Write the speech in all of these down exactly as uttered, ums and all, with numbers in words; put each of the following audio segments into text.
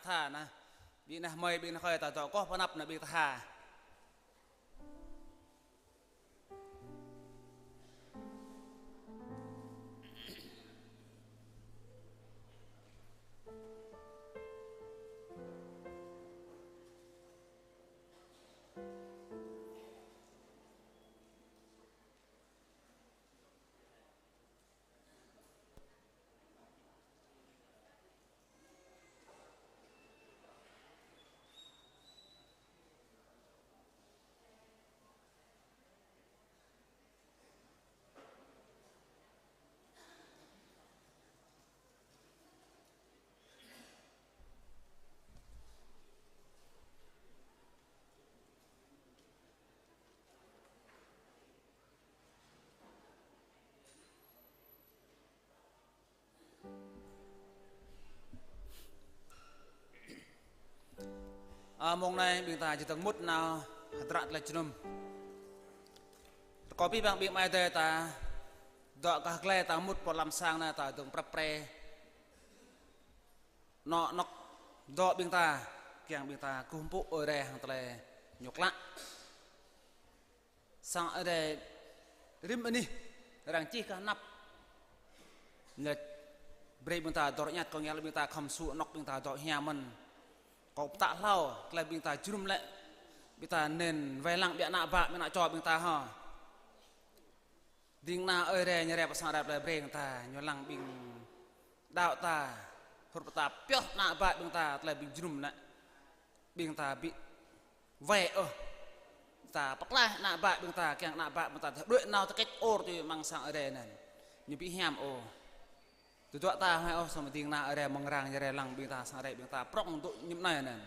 Tha anai, ƀing ană mơi, ƀing ană khơi ta dŏ kơh pơ anăp anai ƀing ta ha. Ơ, mông anai ƀing ta či dơ̆ng mŭt nao hơdră tơlơi jơnum. Rơkâo abih bang ƀing amai adơi ta dŏ kơ glai ta mŭt pơ lăm sang anai ta dơ̆ng prăp pre. Anŏ anŏk dŏ ƀing ta, kiăng ƀing ta kơkuh pơpŭ Ơi Adai hăng tơlơi Ñu klă. Sang Ơi Adai rĭm anih arăng čih kơ anăp. Ñu brơi ƀing ta dŏ rơñăt, kơ ngă lĕ ƀing ta khŏm sŭ anŏk ƀing ta dŏ hiam mơ̆n. Kâo pơtă hlâo, tơlơi ƀing ta jơnum lĕ, ƀing ta nên wai lăng ƀiă ană bă, ƀiă ană čô ƀing ta hă. Ding kơna Ơi Adai ñu rai pơ sang Ơi Adai plei Breng ta, ñu lăng ƀing đaŏ ta, hrup ta pioh ană bă ƀing ta, tơlơi ƀing jơnum anai. Ƀing ta ƀu wai ôh. Ta pơklaih ană bă ƀing ta, kiăng ană bă ƀing ta đuaĭ nao tơkĕč ôr tui amăng sang Ơi Adai anŭn. Ñu ƀu hiam ôh. Tơdruă ta hmâo ôh, samơ̆ ding kơna Ơi Adai mơ̆ng arăng ñu rai lăng ƀing ta sang Ơi Adai ƀing ta prŏng dŏ ñŭm anai anŭn.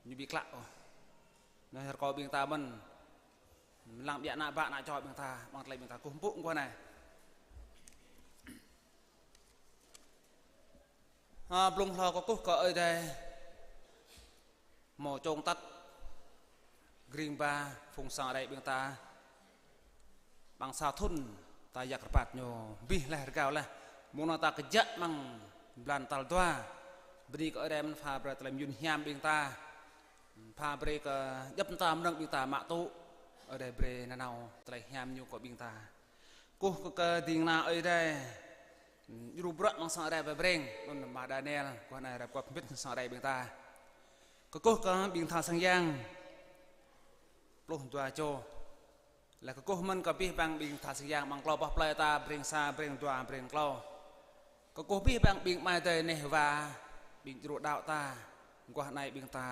Ñu ƀu klă ôh. Anŭn rơkâo ƀing ta mơ̆n. Lăng ƀiă ană bă ană čô ƀing ta, amăng tơlơi ƀing ta kơkuh pơpŭ mơguah anai. Ha, blung hlâo kơkuh kơ Ơi Adai. Hmâo čong tăt. Gring ba, phung sang Ơi Adai ƀing ta. Amăng sa thŭn, ta yak rơbat ñu, abih laih rơgao laih. Mơ̆ng anŭn ta kơjăp amăng blan tal dua. Bơni kơ Ơi Adai mơ̆n pha brơi tơlơi mơyun hiam ƀing ta. Pha brơi kơ djŏp mơta mơnơ̆ng ƀing ta mă tŭ, Ơi Adai brơi nanao tơlơi hiam Ñu kơ ƀing ta. Kơkuh kơ, kơ ding kơna Ơi Adai. Djru bruă amăng sang Ơi Adai plei Breng, anŭn Ama Daniel, kơkuh anai rap kơkuh pơmĭn sang Ơi Adai ƀing ta. Kơkuh kơ ƀing tha sang yang, pluh dua čô. Laih kơkuh mơ̆n kơ abih bang ƀing tha sang yang amăng klâo boh plơi ta, Breng sa, Breng dua, Breng klâo. Kơkuh abih bang ƀing amai adơi neh wa, ƀing djru đaŏ ta, mơguah anai ƀing ta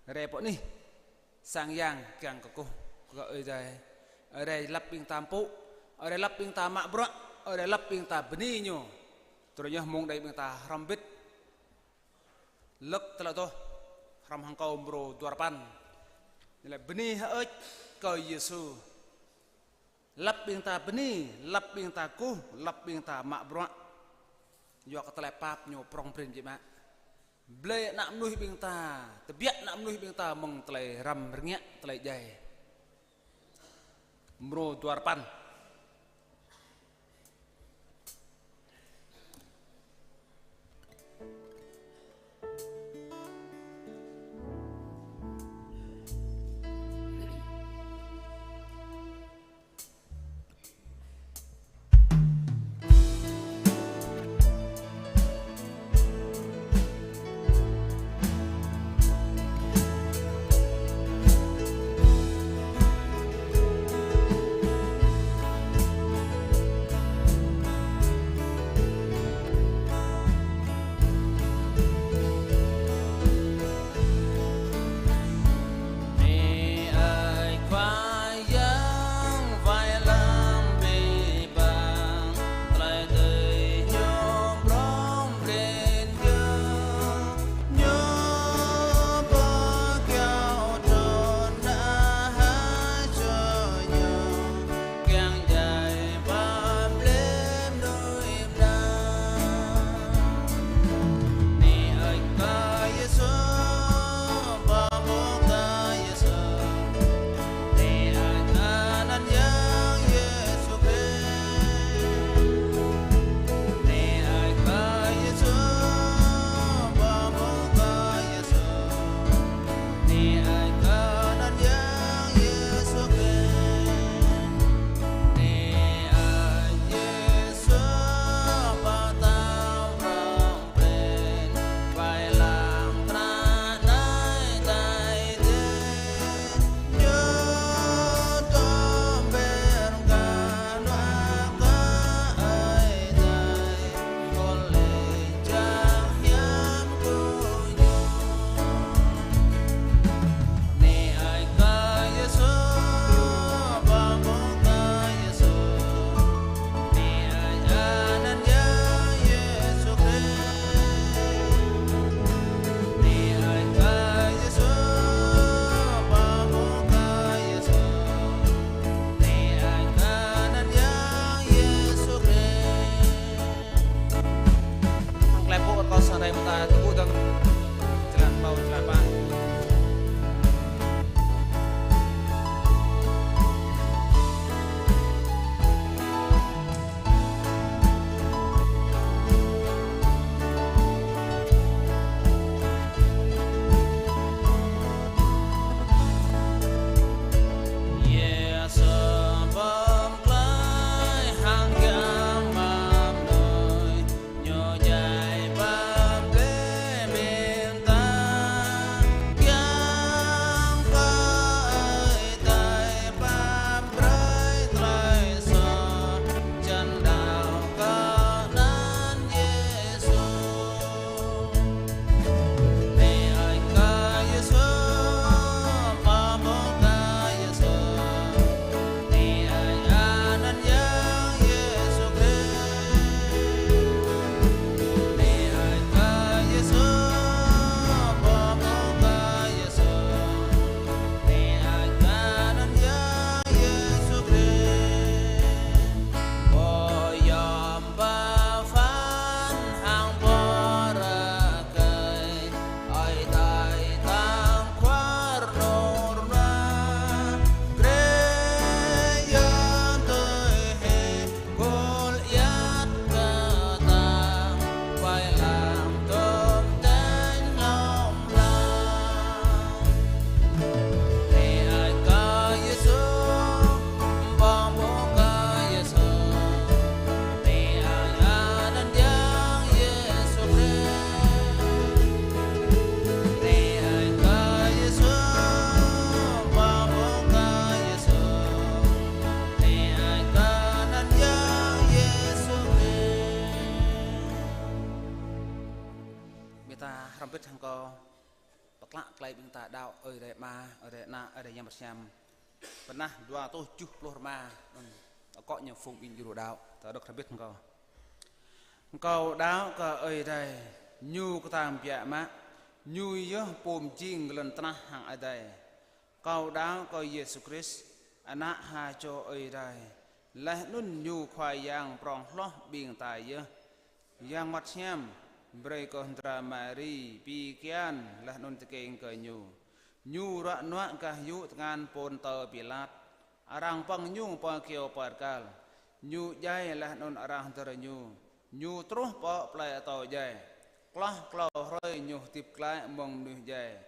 rai pơ anih sang yang kiăng kơkuh kơ Ơi Adai. Ơi Adai lăp ƀing ta pơpŭ, Ơi Adai lăp ƀing ta mă bruă, Ơi Adai lăp ƀing ta bơni Ñu. Tui anŭn yơh mông anai ƀing ta hrŏm hơbĭt. Luk tơlơi adoh, hrŏm hăng kâo mrô dua rơpăn. Ñu laĭ bơni hơơč kơ Yêsu. Lăp ƀing ta bơni, lăp ƀing ta kơkuh, lăp ƀing ta mă bruă. Yua kơ tơlơi pap Ñu prŏng prin biă mă. Blơi ană mơnuih ƀing ta, tơbiă ană mơnuih ƀing ta mơ̆ng tơlơi răm rơngiă, tơlơi djai. Mrô dua rơpăn. hrŏm hơbĭt hăng kâo pơklă tơlơi ƀing ta đaŏ Ơi Adai Ama, Ơi Adai Ană, Ơi Adai Yang Bơngăt Hiam. Pơnah dua rơtuh tơjuh pluh rơma, anŭn akŏ ñu phung ƀing djru đaŏ, ta đŏk hrŏm hơbĭt hăng kâo. Kâo đaŏ kơ Ơi Adai, Ñu kơtang biă mă, Ñu yơh pô mơjing lŏn tơnah hăng adai. Kâo đaŏ kơ Yêsu Krist, Ană ha čô Ơi Adai, laih anŭn Ñu Khua Yang prŏng hloh ƀing ta yơh. Yang Bơngăt Hiam brơi kơ hơndra Mari pi kian laih anŭn tơkeng kơ Ñu. Ñu ruă nuă gah yŭ tơngan Pôntơ Pilat. Arăng pơ̆ng Ñu pơ kyâo pơrkal. Ñu djai laih anŭn arăng hơdơr Ñu. Ñu truh pơ plơi atâo djai. Hloh klâo hrơi Ñu hơdip glaĭ mơ̆ng mơnuih djai.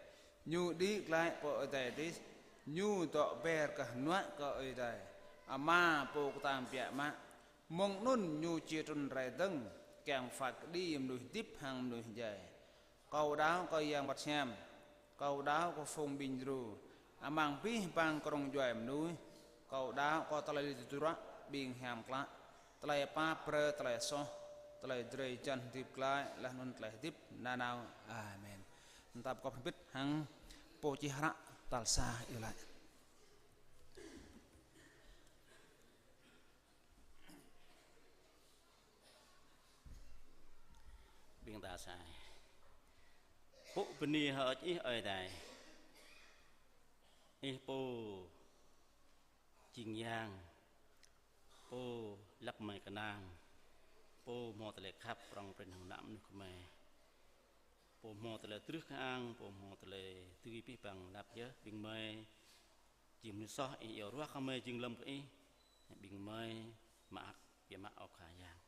Ñu đĭ glaĭ pơ adai adih. Ñu dŏ ber gah hơnuă kơ Ơi Adai Ama Pô kơtang biă mă. Mơ̆ng anŭn Ñu či trŭn rai dơ̆ng, kiăng phat kơđi mơnuih hơdip hăng mơnuih djai. Kâo đaŏ kơ Yang Bơngăt Hiam, kâo đaŏ kơ phung ƀing djru, amăng abih bang krông djuai mơnuih, kâo đaŏ kơ tơlơi tơdruă ƀing hiam klă, tơlơi pap brơi tơlơi soh, tơlơi drơi jăn hơdip glaĭ, laih anŭn tơlơi hơdip nanao. Amen. Tơdah kâo pơƀut hăng pô čih hră tal sa iâu laĭ. Ƀing ta sa. Pŭ bơni hơơč Ih Ơi Adai. Ih Pô jing Yang, Pô lăp mơi kơnang, Pô hmâo tơlơi khăp prŏng prin hăng ană mơnuih gơmơi. Pô hmâo tơlơi drưh kơang, Pô hmâo tơlơi dưi abih bang lăp yơh, ƀing gơmơi jing mơnuih soh, Ih iâu ruah kơ gơmơi jing lơ̆m kơ Ih, ƀing gơmơi mơak biă mă ơ Khua Yang.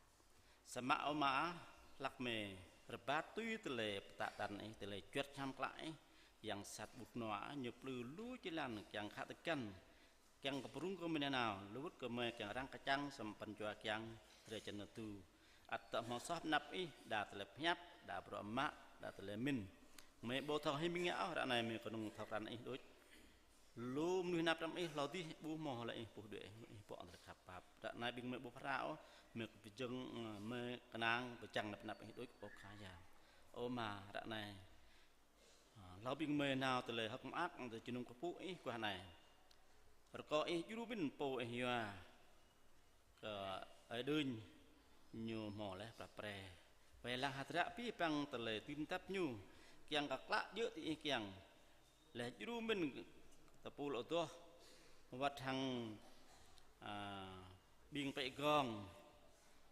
Samơ̆ ơ Ama, hlak mơi rơbat tui tơlơi pơtă tăn Ih, tơlơi juăt hiam klă Ih, Yang sat ƀut noa, ñu plư lu jơlan kiăng khă tơgăn, kiăng kơ pơrŭng kơ gơmơi nanao, lơwŭt kơ gơmơi kiăng răng kơčăng, samơ̆ pran jua kiăng drơi jăn tơdu. Ăt tơhmâo soh pơ anăp Ih, đa tơlơi pơhiăp, đa bruă mă, đa tơlơi mĭn. Gơmơi ƀu thâo hĭ mĭn ngă ôh, ră anai gơmơi kơnơ̆ng thâo krăn Ih đôč. Lu mơnuih nao pơ anăp Ih hlâo adih ƀu hmâo hlơi Ih puh đuaĭ, Ih pŏk tơlơi khăp pap. Ră anai ƀing gơmơi ƀu phara ôh, gơmơi kơjơ̆ng, gơmơi kơnang pơčăng nao pơ anăp Ih đôč, ơ Khua Yang. Ơ Ama, ră anai, ơ, hlâo ƀing gơmơi nao tơlơi hơ̆k mơak, tơlơi jơnum kơkuh pơpŭ Ih guah anai. Rơkâo Ih djru mĭn pô Ih yua kơ Ơi Đưm ñu hmâo laih prap pre. Wai lăng hơdră abih bang tơlơi dưi pơdăp ñu, kiăng kơ klă djơ̆ tui Ih kiăng. Laih djru mĭn tơpul adoh, wơ̆t hăng, a, ƀing pĕ gong,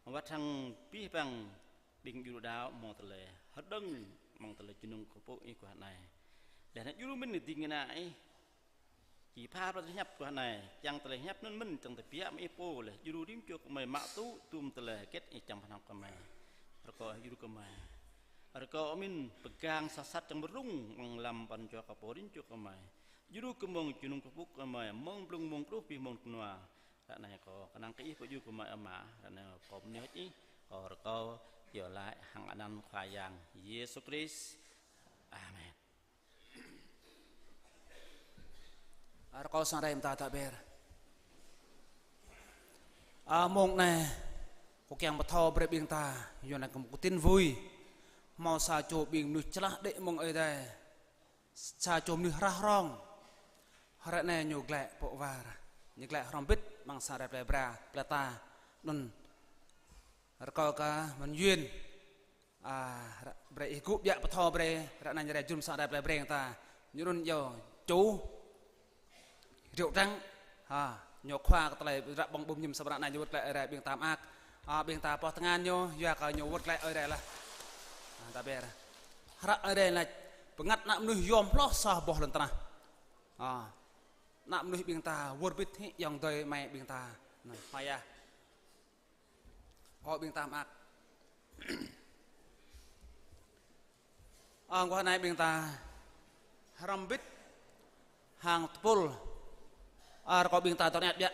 wơ̆t hăng abih bang ƀing djru đaŏ hmâo tơlơi hơđơ̆ng amăng tơlơi jơnum kơkuh pơpŭ Ih guah anai. Laih anŭn djru mĭn ding kơna Ih, či pha brơi tơlơi pơhiăp guah anai, kiăng tơlơi pơhiăp anŭn mơ̆n, kiăng tơbiă mơ̆ng Ih pô laih, djru rĭm čô gơmơi mă tŭ tum tơlơi hơget Ih čang pơhnang kơ gơmơi. Rơkâo Ih djru gơmơi. Rơkâo mĭn pơgang soh sat čang mơrŭng amăng lăm pran jua kơ pô rĭm čô gơmơi. Djru kơ mơ̆ng jơnum kơkuh pơpŭ gơmơi, mơ̆ng blung mơ̆ng truh abih mơ̆ng kơnua. Ră anai kâo kơnang kơ Ih pơjing gơmơi Ama, ră anai kâo bơni hơơč Ih, kâo rơkâo iâu laĭ hăng anăn Khua Yang Yêsu Krist. Amen. Rơkâo sang rai mơta ta ƀer. A, mông anai, kâo kiăng pơthâo brơi ƀing ta, yua anai kơ một tin vui. Hmâo sa čô ƀing mơnuih čơlah đĕ mơ̆ng Ơi Adai. Sa čô mơnuih hrah hrong. Hrơi anai ñu glaĭ pơ war. Ñu glaĭ hrŏm hơbĭt amăng sang rai plei Bra, plei ta. Anŭn rơkâo kơ Minh Duyên. A, ră, brơi ih gŭ biă pơthâo brơi, ră anai ñu rai jum sang rai plei Breng ta. Ñu anŭn yơh čô Rượu Trắng. Ha, ñu khua kơ tơlơi ră ƀơ̆ng ƀum ñum samơ̆ ră anai ñu wơ̆t glaĭ rai ƀing ta mơak. A, ƀing ta pơ̆ tơngan ñu, yua kơ ñu wơ̆t glaĭ ơi rai lah. A, ta ƀer. Hră ơi rai lah bơngăt ană mơnuih yom hloh sa boh lŏn tơnah. A, ană mơnuih ƀing ta wơr bĭt hĭ ayŏng adơi amai ƀing ta. Anŭn, hmâo yơh. Ơ ƀing ta mơak. Ơ, guah anai ƀing ta hrŏm hơbĭt hăng tơpul. Ơ, rơkâo ƀing ta tơña biă.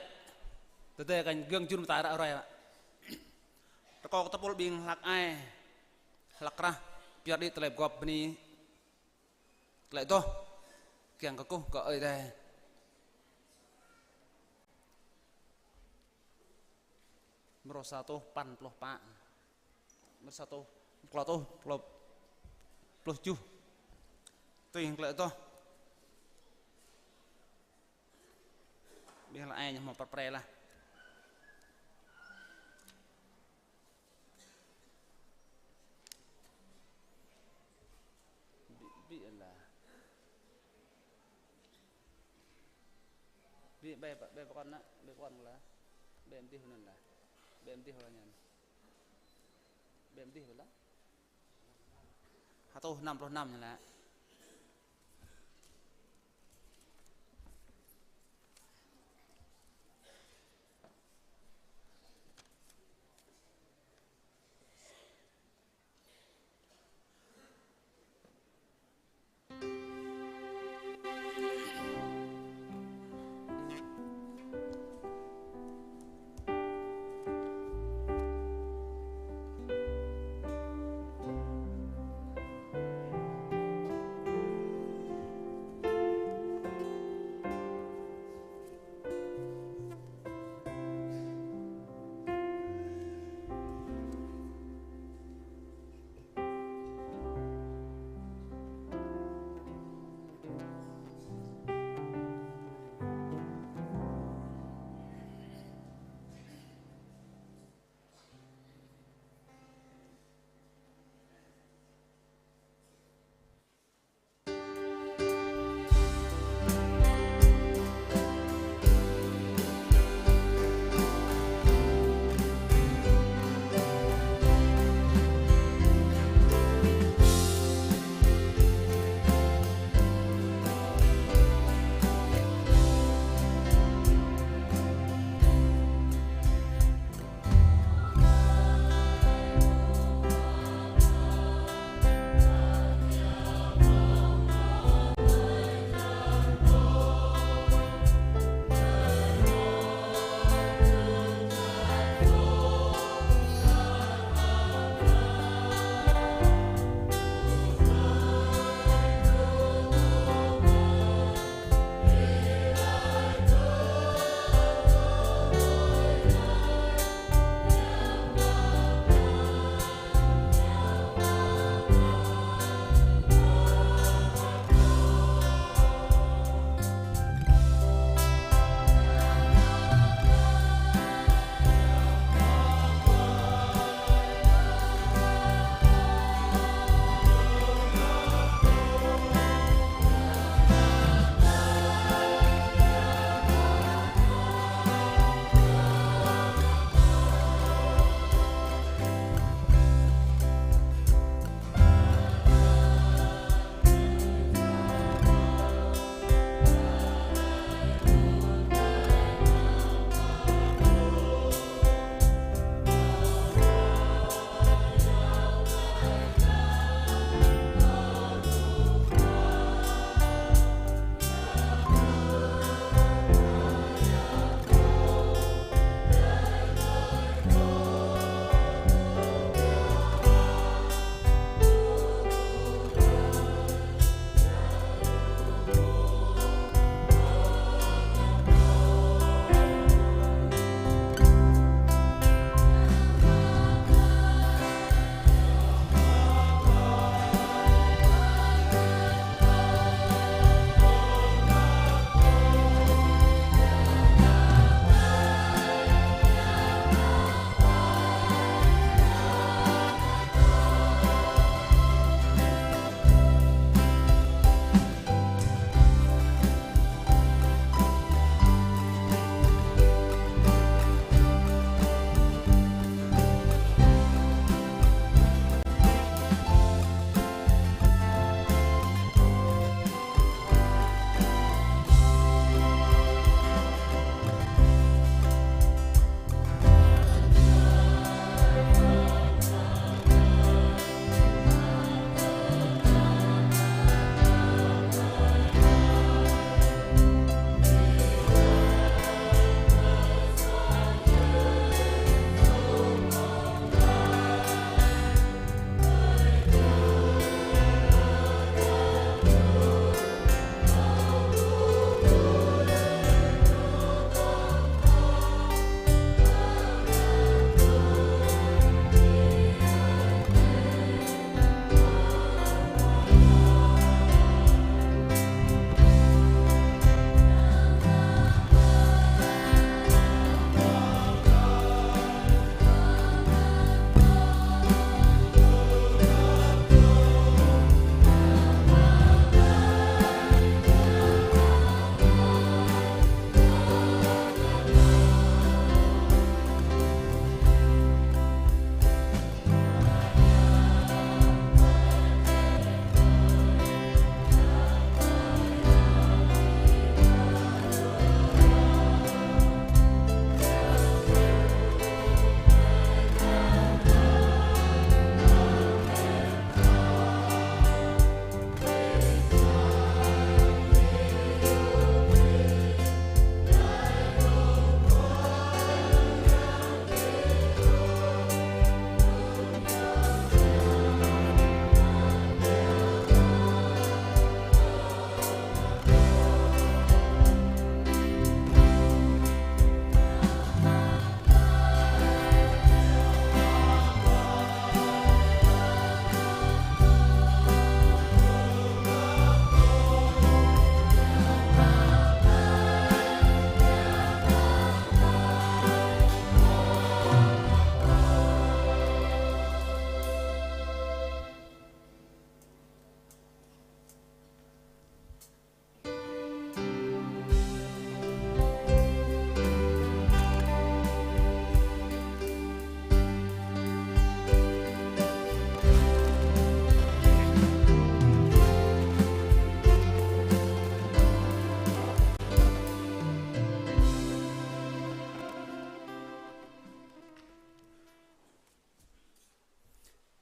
Tơdơi kơ gơ̆ng jun ta ră ruai. Rơkâo kơ tơpul ƀing hlăk ai, hlăk krah, pioh đĭ tơlơi pơgop bơni. Tơlơi adoh kiăng kơkuh kơ Ơi Adai. Mrô sa rơtuh păn pluh pă. Mrô sa rơtuh, klâo rơtuh, klâo. Pluh tơjuh. Tui hăng klĕ tŏh. Ƀiă lah ai ñu hmâo păt pre lah. Ƀiă, ƀiă lah. Ƀiă, ƀiă, ƀiă pơkŏn ană, ƀiă pơkŏn lah. Ƀiă mơdih anŭn lah. Ƀiă mơdih lah anŭn. Ƀiă mơdih lah. Hơtuh năm pluh năm ñu lah.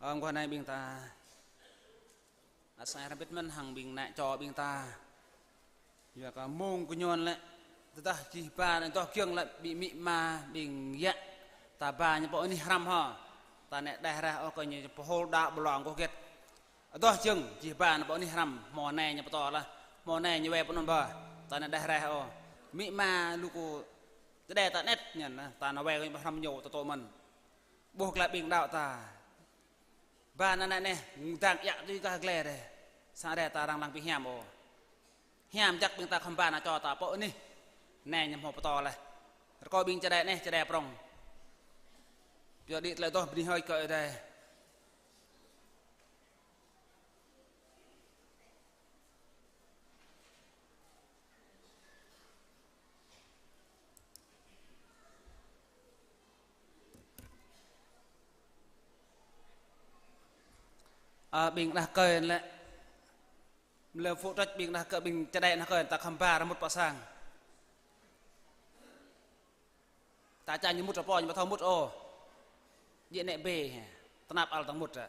Ơ, guah anai ƀing ta. Asai hrăm bĭt mơ̆n hăng ƀing ană čô ƀing ta. Yua kơ mông kơ ñu lĕ. Tơdah jih ba anai, tơdah giŏng lĕ ƀing amĭ ama, ƀing yă. Ta ba ñu pơ anih hrăm hŏ. Ta anai đeh reh ôh kơ ñu pơhôl đaŏ ƀlŏng kơ hơget. Tơdah giŏng, jih ba anai pơ anih hrăm, hmâo anai ñu pơtô lah. Hmâo anai ñu wai pơ anŭn ba. Ta anai đeh reh ôh. Amĭ ama lu kơ čơđai ta anet ñu anai, ta anai wai kơ ñu pơ hrăm ñu tơtô mơ̆n. Ƀuh glaĭ ƀing đaŏ ta. Ba anai anai, ngŭ dang iă tui kah glai rai. Sang rai ta arăng lăng ƀu hiam ôh. Hiam jak ƀing ta khŏm ba ană čô ta pơ anih. Anai ñu hmâo pơtô laih. Rơkâo ƀing čơđai anai, čơđai prŏng. Pioh đĭ tơlơi adoh bơni hơơč kơ Ơi Adai. Ơ, ƀing đah kơ̆i lĕ. Mlâo phu trách ƀing đah kơ̆i, ƀing čơđai đah kơ̆i, ta khŏm ba rơmŭt pơ sang. Ta čang ñu mŭt rơpô, ñu ƀu thâo mŭt ôh. Djơ̆ anai bê, tơnap ăl tơ̆ng mŭt ră.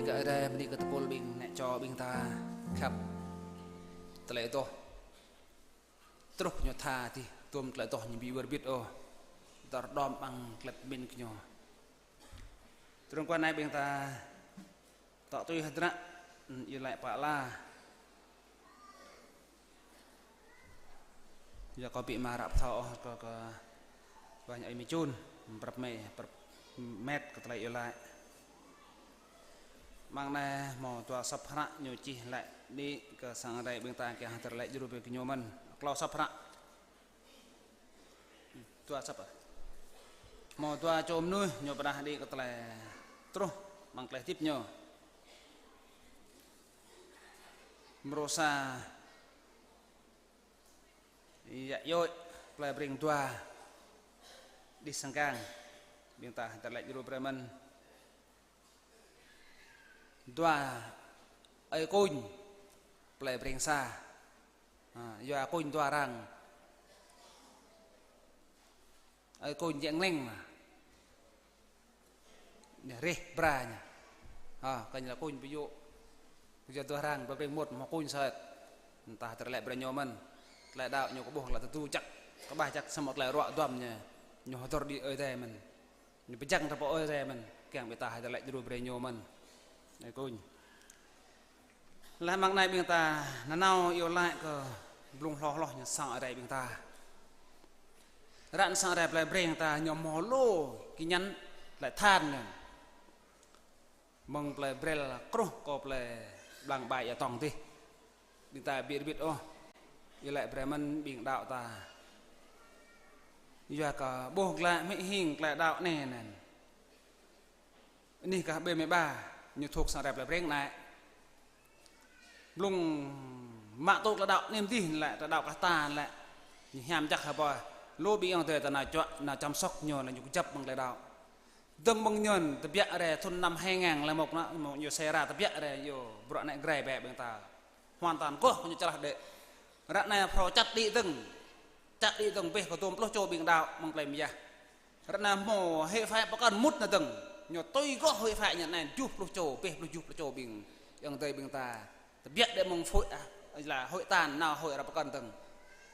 Kơ Ơi Adai, bơni kơ tơpul ƀing ană čô ƀing ta khăp. Tơlơi adoh truh ñu tha tih, tôm tơlơi adoh ñu ƀu wơr bĭt ôh. Dơr đom ƀăng klĕt min kơ ñu. Tơdang kơ anai ƀing ta tŏ tui hơdră, ư, iâu laĭ pơala. Yua kơ ƀu mă ră pơthâo ôh kơ, kơ ƀing ơi mơčun, prăp mĕ, prăp mĕt kơ tơlơi iâu laĭ. Mơ̆ng anai hmâo dua sŏp hră ñu čih laĭ đĭ kơ sang Ơi Adai ƀing ta kiăng hơdơr laĭ djru brơi kơ ñu mơ̆n. Klâo sŏp hră. Dua sŏp. Hmâo dua čô mơnuih ñu pơdah đĭ kơ tơlơi truh amăng tơlơi hơdip ñu. Mrô sa, yă Yôk, plei Breng dua, đih Sang Kang. Ƀing ta hơdơr laĭ djru brơi mơ̆n. Dua, Ơi Kuñ, plei Breng sa. Ha, yua Kuñ dua arăng. Ơi Kuñ jĕ ngleng mă. Ñu rih bra ñu. Ha, kơ ñu laĭ Kuñ ƀu djơ̆. Ƀu djơ̆ dua arăng, plei Breng mŭt hmâo Kuñ sơ̆t. Dah hơdơr laĭ brơi ñu mơ̆n. Tơlơi đaŏ ñu kơ ƀuh tơlơi tơdu jăk, kơƀah jăk, samơ̆ tơlơi ruă duăm ñu, ñu hơdơr đĭ Ơi Adai mơ̆n. Ñu pơjing ta pơ Ơi Adai mơ̆n, kiăng ƀing ta hơdơr laĭ djru brơi ñu mơ̆n. Ơi Kuñ. Laih mơ̆ng anai ƀing ta nanao iâu laĭ kơ blung hloh hloh ñu sang Ơi Adai ƀing ta. Ră anai sang Ơi Adai plei Breng ta ñu hmâo lu kơ ñăn laĭ than ñu. Mơ̆ng plei Brel kruh kơ plei Blang Bai Ia Tong tih. Ƀing ta ƀu wơr bĭt ôh. Iâu laĭ brơi mơ̆n ƀing đaŏ ta. Yua kơ ƀuh glaĭ hmư̆ hing tơlơi đaŏ anai anŭn. Anih gah B mười ba, ñu thuộc sang Ơi Adai plei Breng anai. Blung mă tŭ tơlơi đaŏ anai mơ̆n dih lĕ, tơlơi đaŏ kơ ta lĕ. Ñu hiam jăk hơbơi. Lu ƀing ayŏng adơi ta nao čuă, nao chăm sóc ñu, nao ñu kơjăp mơ̆ng tơlơi đaŏ. Dơ̆ng mơ̆ng ñu tơbiă rai thŭn năm hai ngàn lẻ một anŭn, mơ̆ng ñu sĕ ra tơbiă rai, yua bruă anai grai bĕ ƀing ta. Hoàn toàn kơh ñu čơlah đĕ. Ră anai phrâo čăt đĭ dơ̆ng. Čăt đĭ dơ̆ng bĕ kơ dôm pluh čô ƀing đaŏ mơ̆ng plei Mơyah. Ră anai hmâo huĭ phai pơkŏn mŭt anai dơ̆ng. Ñu tui kơh huĭ phai ñu anai juh pluh čô, bĕ pluh juh pluh čô ƀing ayŏng adơi ƀing ta. Tơbiă đĕ mơ̆ng phŭi ah, là huĭ tan nao huĭ ră pơkŏn dơ̆ng.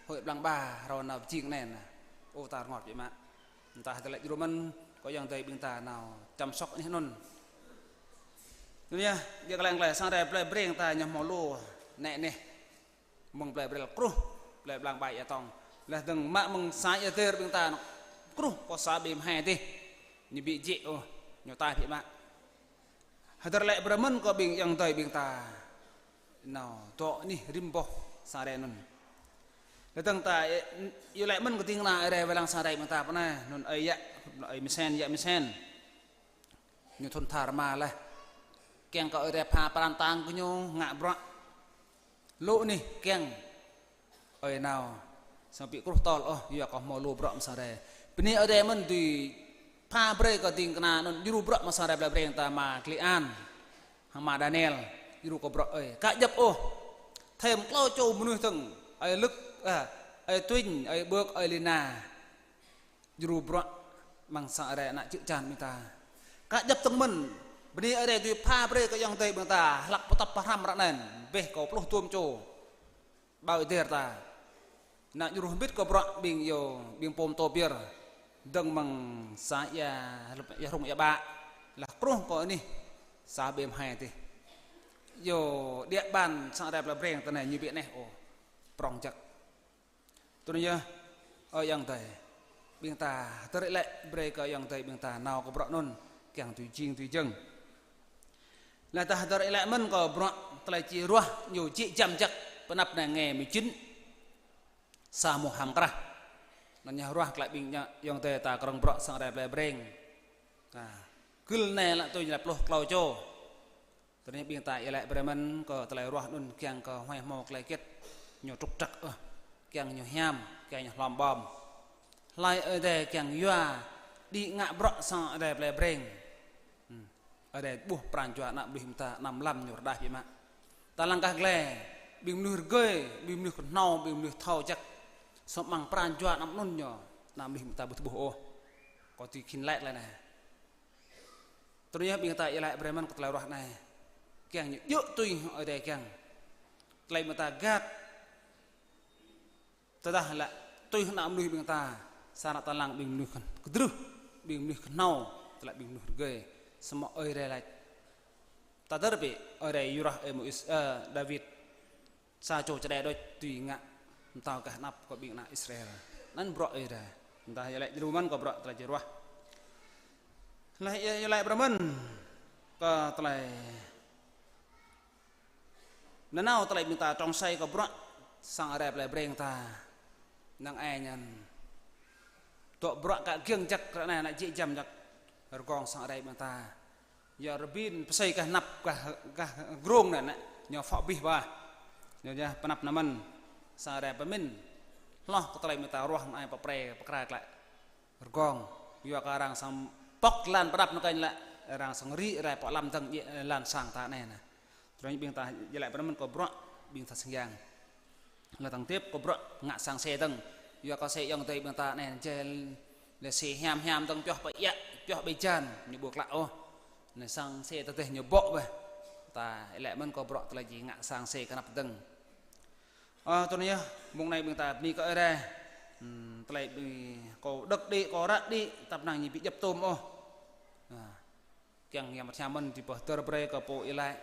Huĭ blang ba ră nao pơjing anai nă. Ơ ta rơngot biă mă. Dah tơlơi djru mơ̆n kơ ayŏng adơi ƀing ta nao chăm sóc anih anŭn. Anŭn yơh, ƀiă kơ leng glai sang Ơi Adai plei Breng ta ñu hmâo lu anai anai. Mơ̆ng plei Brel kruh, plei Blang Bai Ia Tong. Laih dơ̆ng mă mơ̆ng xã Ia Tơr ƀing ta kruh kơ xã Bem Hai tih. Ñu ƀu jĕ ôh, ñu ataih biă mă. Hơdơr laĭ brơi mơ̆n kơ ƀing ayŏng adơi ƀing ta. Nao dŏ anih rĭm boh sang Ơi Adai anŭn. Laih dơ̆ng ta iâu laĭ mơ̆n kơ ding kơna Ơi Adai wai lăng sang Ơi Adai ƀing ta pơ anai, anŭn ơi yă, ơi Mơsen, yă Mơsen. Ñu thŭn tha rơma laih. Kiăng kơ Ơi Adai pha pran kơtang kơ ñu ngă bruă. Lu anih kiăng ơi nao. Samơ̆ ƀu kruh tơl ôh, yua kơ hmâo lu bruă mơ̆ng sang Ơi Adai. Bơni Ơi Adai mơ̆n dưi pha brơi kơ ding kơna anŭn djru bruă mơ̆ng sang Ơi Adai plei Breng ta mă Klei An. Hăng mă Daniel, djru kơ bruă ơi. Ka djŏp ôh. Thêm klâo čô mơnuih dơ̆ng, ơi Lơ̆k, ah, ơi Tuñ, ơi Ƀơk, ơi Lina. Djru bruă mơ̆ng sang Ơi Adai ană čư̆ čan ƀing ta. Ka djŏp dơ̆ng mơ̆n, bơni Ơi Adai dưi pha brơi kơ ayŏng adơi ƀing ta, hlăk pơtŏp pơhrăm ră anai, bĕ kơ pluh dôm čô. Ƀơi Ơi Adai ta. Ană djru hơbĭt kơ bruă ƀing yơh, ƀing pôm tô pơyơr. Dơ̆ng mơ̆ng xã Ia, Ia Hrung Ia Bă. Laih kruh kơ anih xã Bem Hai tih. Yơh, địa bàn sang Ơi Adai plei Breng ta anai ñu ƀu neh ôh. Prŏng jăk. Tui anŭn yơh, ơ ayŏng adơi. Ƀing ta hơdơr iâu laĭ brơi kơ ayŏng adơi ƀing ta nao kơ bruă anŭn, kiăng dưi jing dưi jơ̆ng. Laih ta hơdơr iâu laĭ mơ̆n kơ bruă tơlơi či ruah ñu jĕ jăm jăk, pơ anăp anai ngày mười chín, sa Muharram krah. Anŭn ñu ruah glaĭ ƀing ñu, ayŏng adơi ta krong bruă sang Ơi Adai plei Breng. Ta gưl anai lĕ tui ñu lĕ pluh klâo čô. Tơdah ƀing ta iâu laĭ brơi mơ̆n kơ tơlơi ruah anŭn kiăng kơ huai hmâo tơlơi hơget ñu trục trặc ôh, kiăng ñu hiam, kiăng ñu hlom ƀơm. Hlơi Ơi Adai kiăng yua đĭ ngă bruă sang Ơi Adai plei Breng. Hmm. Ơi Adai ƀuh pran jua ană mơnuih ƀing ta anăm lăm ñu rơđah biă mă. Ta lăng gah glai, ƀing mơnuih rơgơi, ƀing mơnuih kơhnâo, ƀing mơnuih thâo jăk. Samơ̆ mơ̆ng pran jua anăm anŭn ñu, ană mơnuih ƀing ta ƀu tơƀuh ôh. Kâo tui khĭn laĭ tơlơi anai. Tui anŭn yơh ƀing ta iâu laĭ brơi mơ̆n kơ tơlơi ruah anai. Kiăng ñu djơ̆ tui Ơi Adai kiăng. Tơlơi ƀing ta găt. Tơdah lĕ tui ană mơnuih ƀing ta, sa ană ta lăng ƀing mơnuih kơdrưh, ƀing mơnuih kơhnâo, tơlơi ƀing mơnuih rơgơi. Samơ̆ Ơi Adai laĭ. Ta dơ̆r bĕ, Ơi Adai yua ih Môis, ơ, Dawid. Sa čô čơđai đôč tui ngă pơtao gah anăp kơ ƀing ană Israel. Anŭn bruă Ơi Adai. Dah yua lĕ djru mơ̆n kơ bruă tơlơi či ruah. Laih yua lĕ brơi mơ̆n kơ tơlơi nanao tơlơi ƀing ta trông sai kơ bruă sang Ơi Adai plei breng ta. Năng ai ñăn. Tŏ bruă kơ giăng jăk ră anai ană jĕ jăm jăk rơgong sang Ơi Adai ƀing ta. Yua rơbin pơsơi gah anăp gah, gah grông anai, anai, ñu phŏ bih bah. Ñu yơh pơanăp anŭn mơ̆n. Sang Ơi Adai pơmĭn. Hloh kơ tơlơi ƀing ta ruah anai pơpre pơkra klă. Rơgong. Yua kơ arăng sang pŏk lan pơđăp anŭn kơnh lĕ. Arăng sang rĭ rai pŏk lăm dơ̆ng djĕ lan sang ta anai anai. Tơdang ƀing ta djơ̆ lĕ pơanăp mơ̆n kơ bruă ƀing ta sang yang. Lĕ tăng tiếp kơ bruă ngă sang se dơ̆ng. Yua kơ se ayŏng adơi ƀing ta anai jĕ lĕ se hiam hiam dơ̆ng pioh ƀơi ia, pioh ƀơi jan, ñu ƀu klă ôh. Anai sang se tơdeh ñu ƀô̆ bĕ. Ta lĕ mơ̆n kơ bruă tơlơi či ngă sang se kơnăp dơ̆ng. Ơ, tui anai yơh, mông anai ƀing ta bơni kơ Ơi Adai. Ừm, tơlơi ƀing kâo đŏk đĭ, kâo ră đĭ, tăp năng ñu ƀu djŏp tôm ôh. Ơ. Kiăng yang mơ̆t hiam mơ̆n či pơhdơr brơi kơ pô ih laĭ,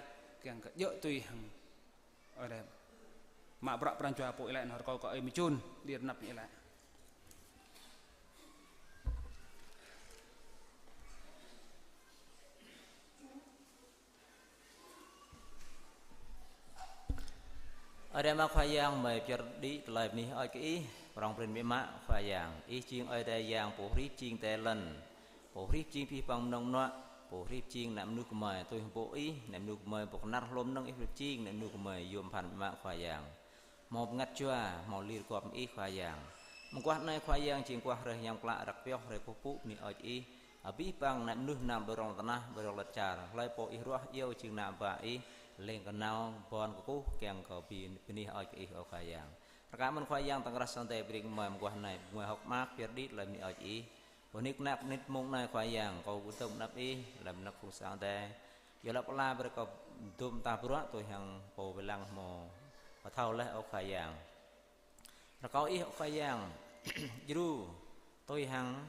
kiăng kơ djơ̆ tui hăng Ơi Adai. Mă bruă pran jua pô ih laĭ nao rơkâo kơ ơi mơčun, đĭ rơnăp ih laĭ. Ơi Adai mă Khua Yang, mơi pơyơr đĭ tơlơi bơni hơơč kơ Ih, prŏng prin biă mă Khua Yang. Ih jing Ơi Adai Yang pô hrip jing tơlơi lŏn, pô hrip jing abih bang mơnơ̆ng mơnuă, pô hrip jing ană mơnuih gơmơi, tui hăng pô Ih, ană mơnuih gơmơi, pô kơnar hlô mơnơ̆ng Ih hrip jing, ană mơnuih gơmơi, yôm phăn biă mă Khua Yang. Hmâo bơngăt jua, hmâo lir gom Ih Khua Yang. Mơguah anai Khua Yang jing mơguah hrơi hiam klă răk pioh, hrơi kơkuh pơpŭ bơni hơơč Ih. Abih bang ană mơnuih nao ƀơi rŏng tơnah, ƀơi rŏng lŏn čar. Hlơi pô Ih ruah iâu jing ană bă Ih, lêng kơ nao, ƀôn kơkuh, kiăng kơ bơni hơơč Ih, ơ Khua Yang. Rơkâo mơ̆n Khua Yang tŏng krah sang Ơi Adai brơi kơ mơi mơguah anai, mơi hơ̆k mơak pơyơr đĭ tơlơi bơni hơơč Ih. Bơni kơnăp nit mông anai Khua Yang, kâo gum dơ̆ng anăp Ih, lăm anăp phung sang Ơi Adai. Yua lăp ala brơi kơ dôm ta bruă tui hăng pô wai lăng hmâo pơthâo laih ơ Khua Yang. Rơkâo Ih ơ Khua Yang, djru tui hăng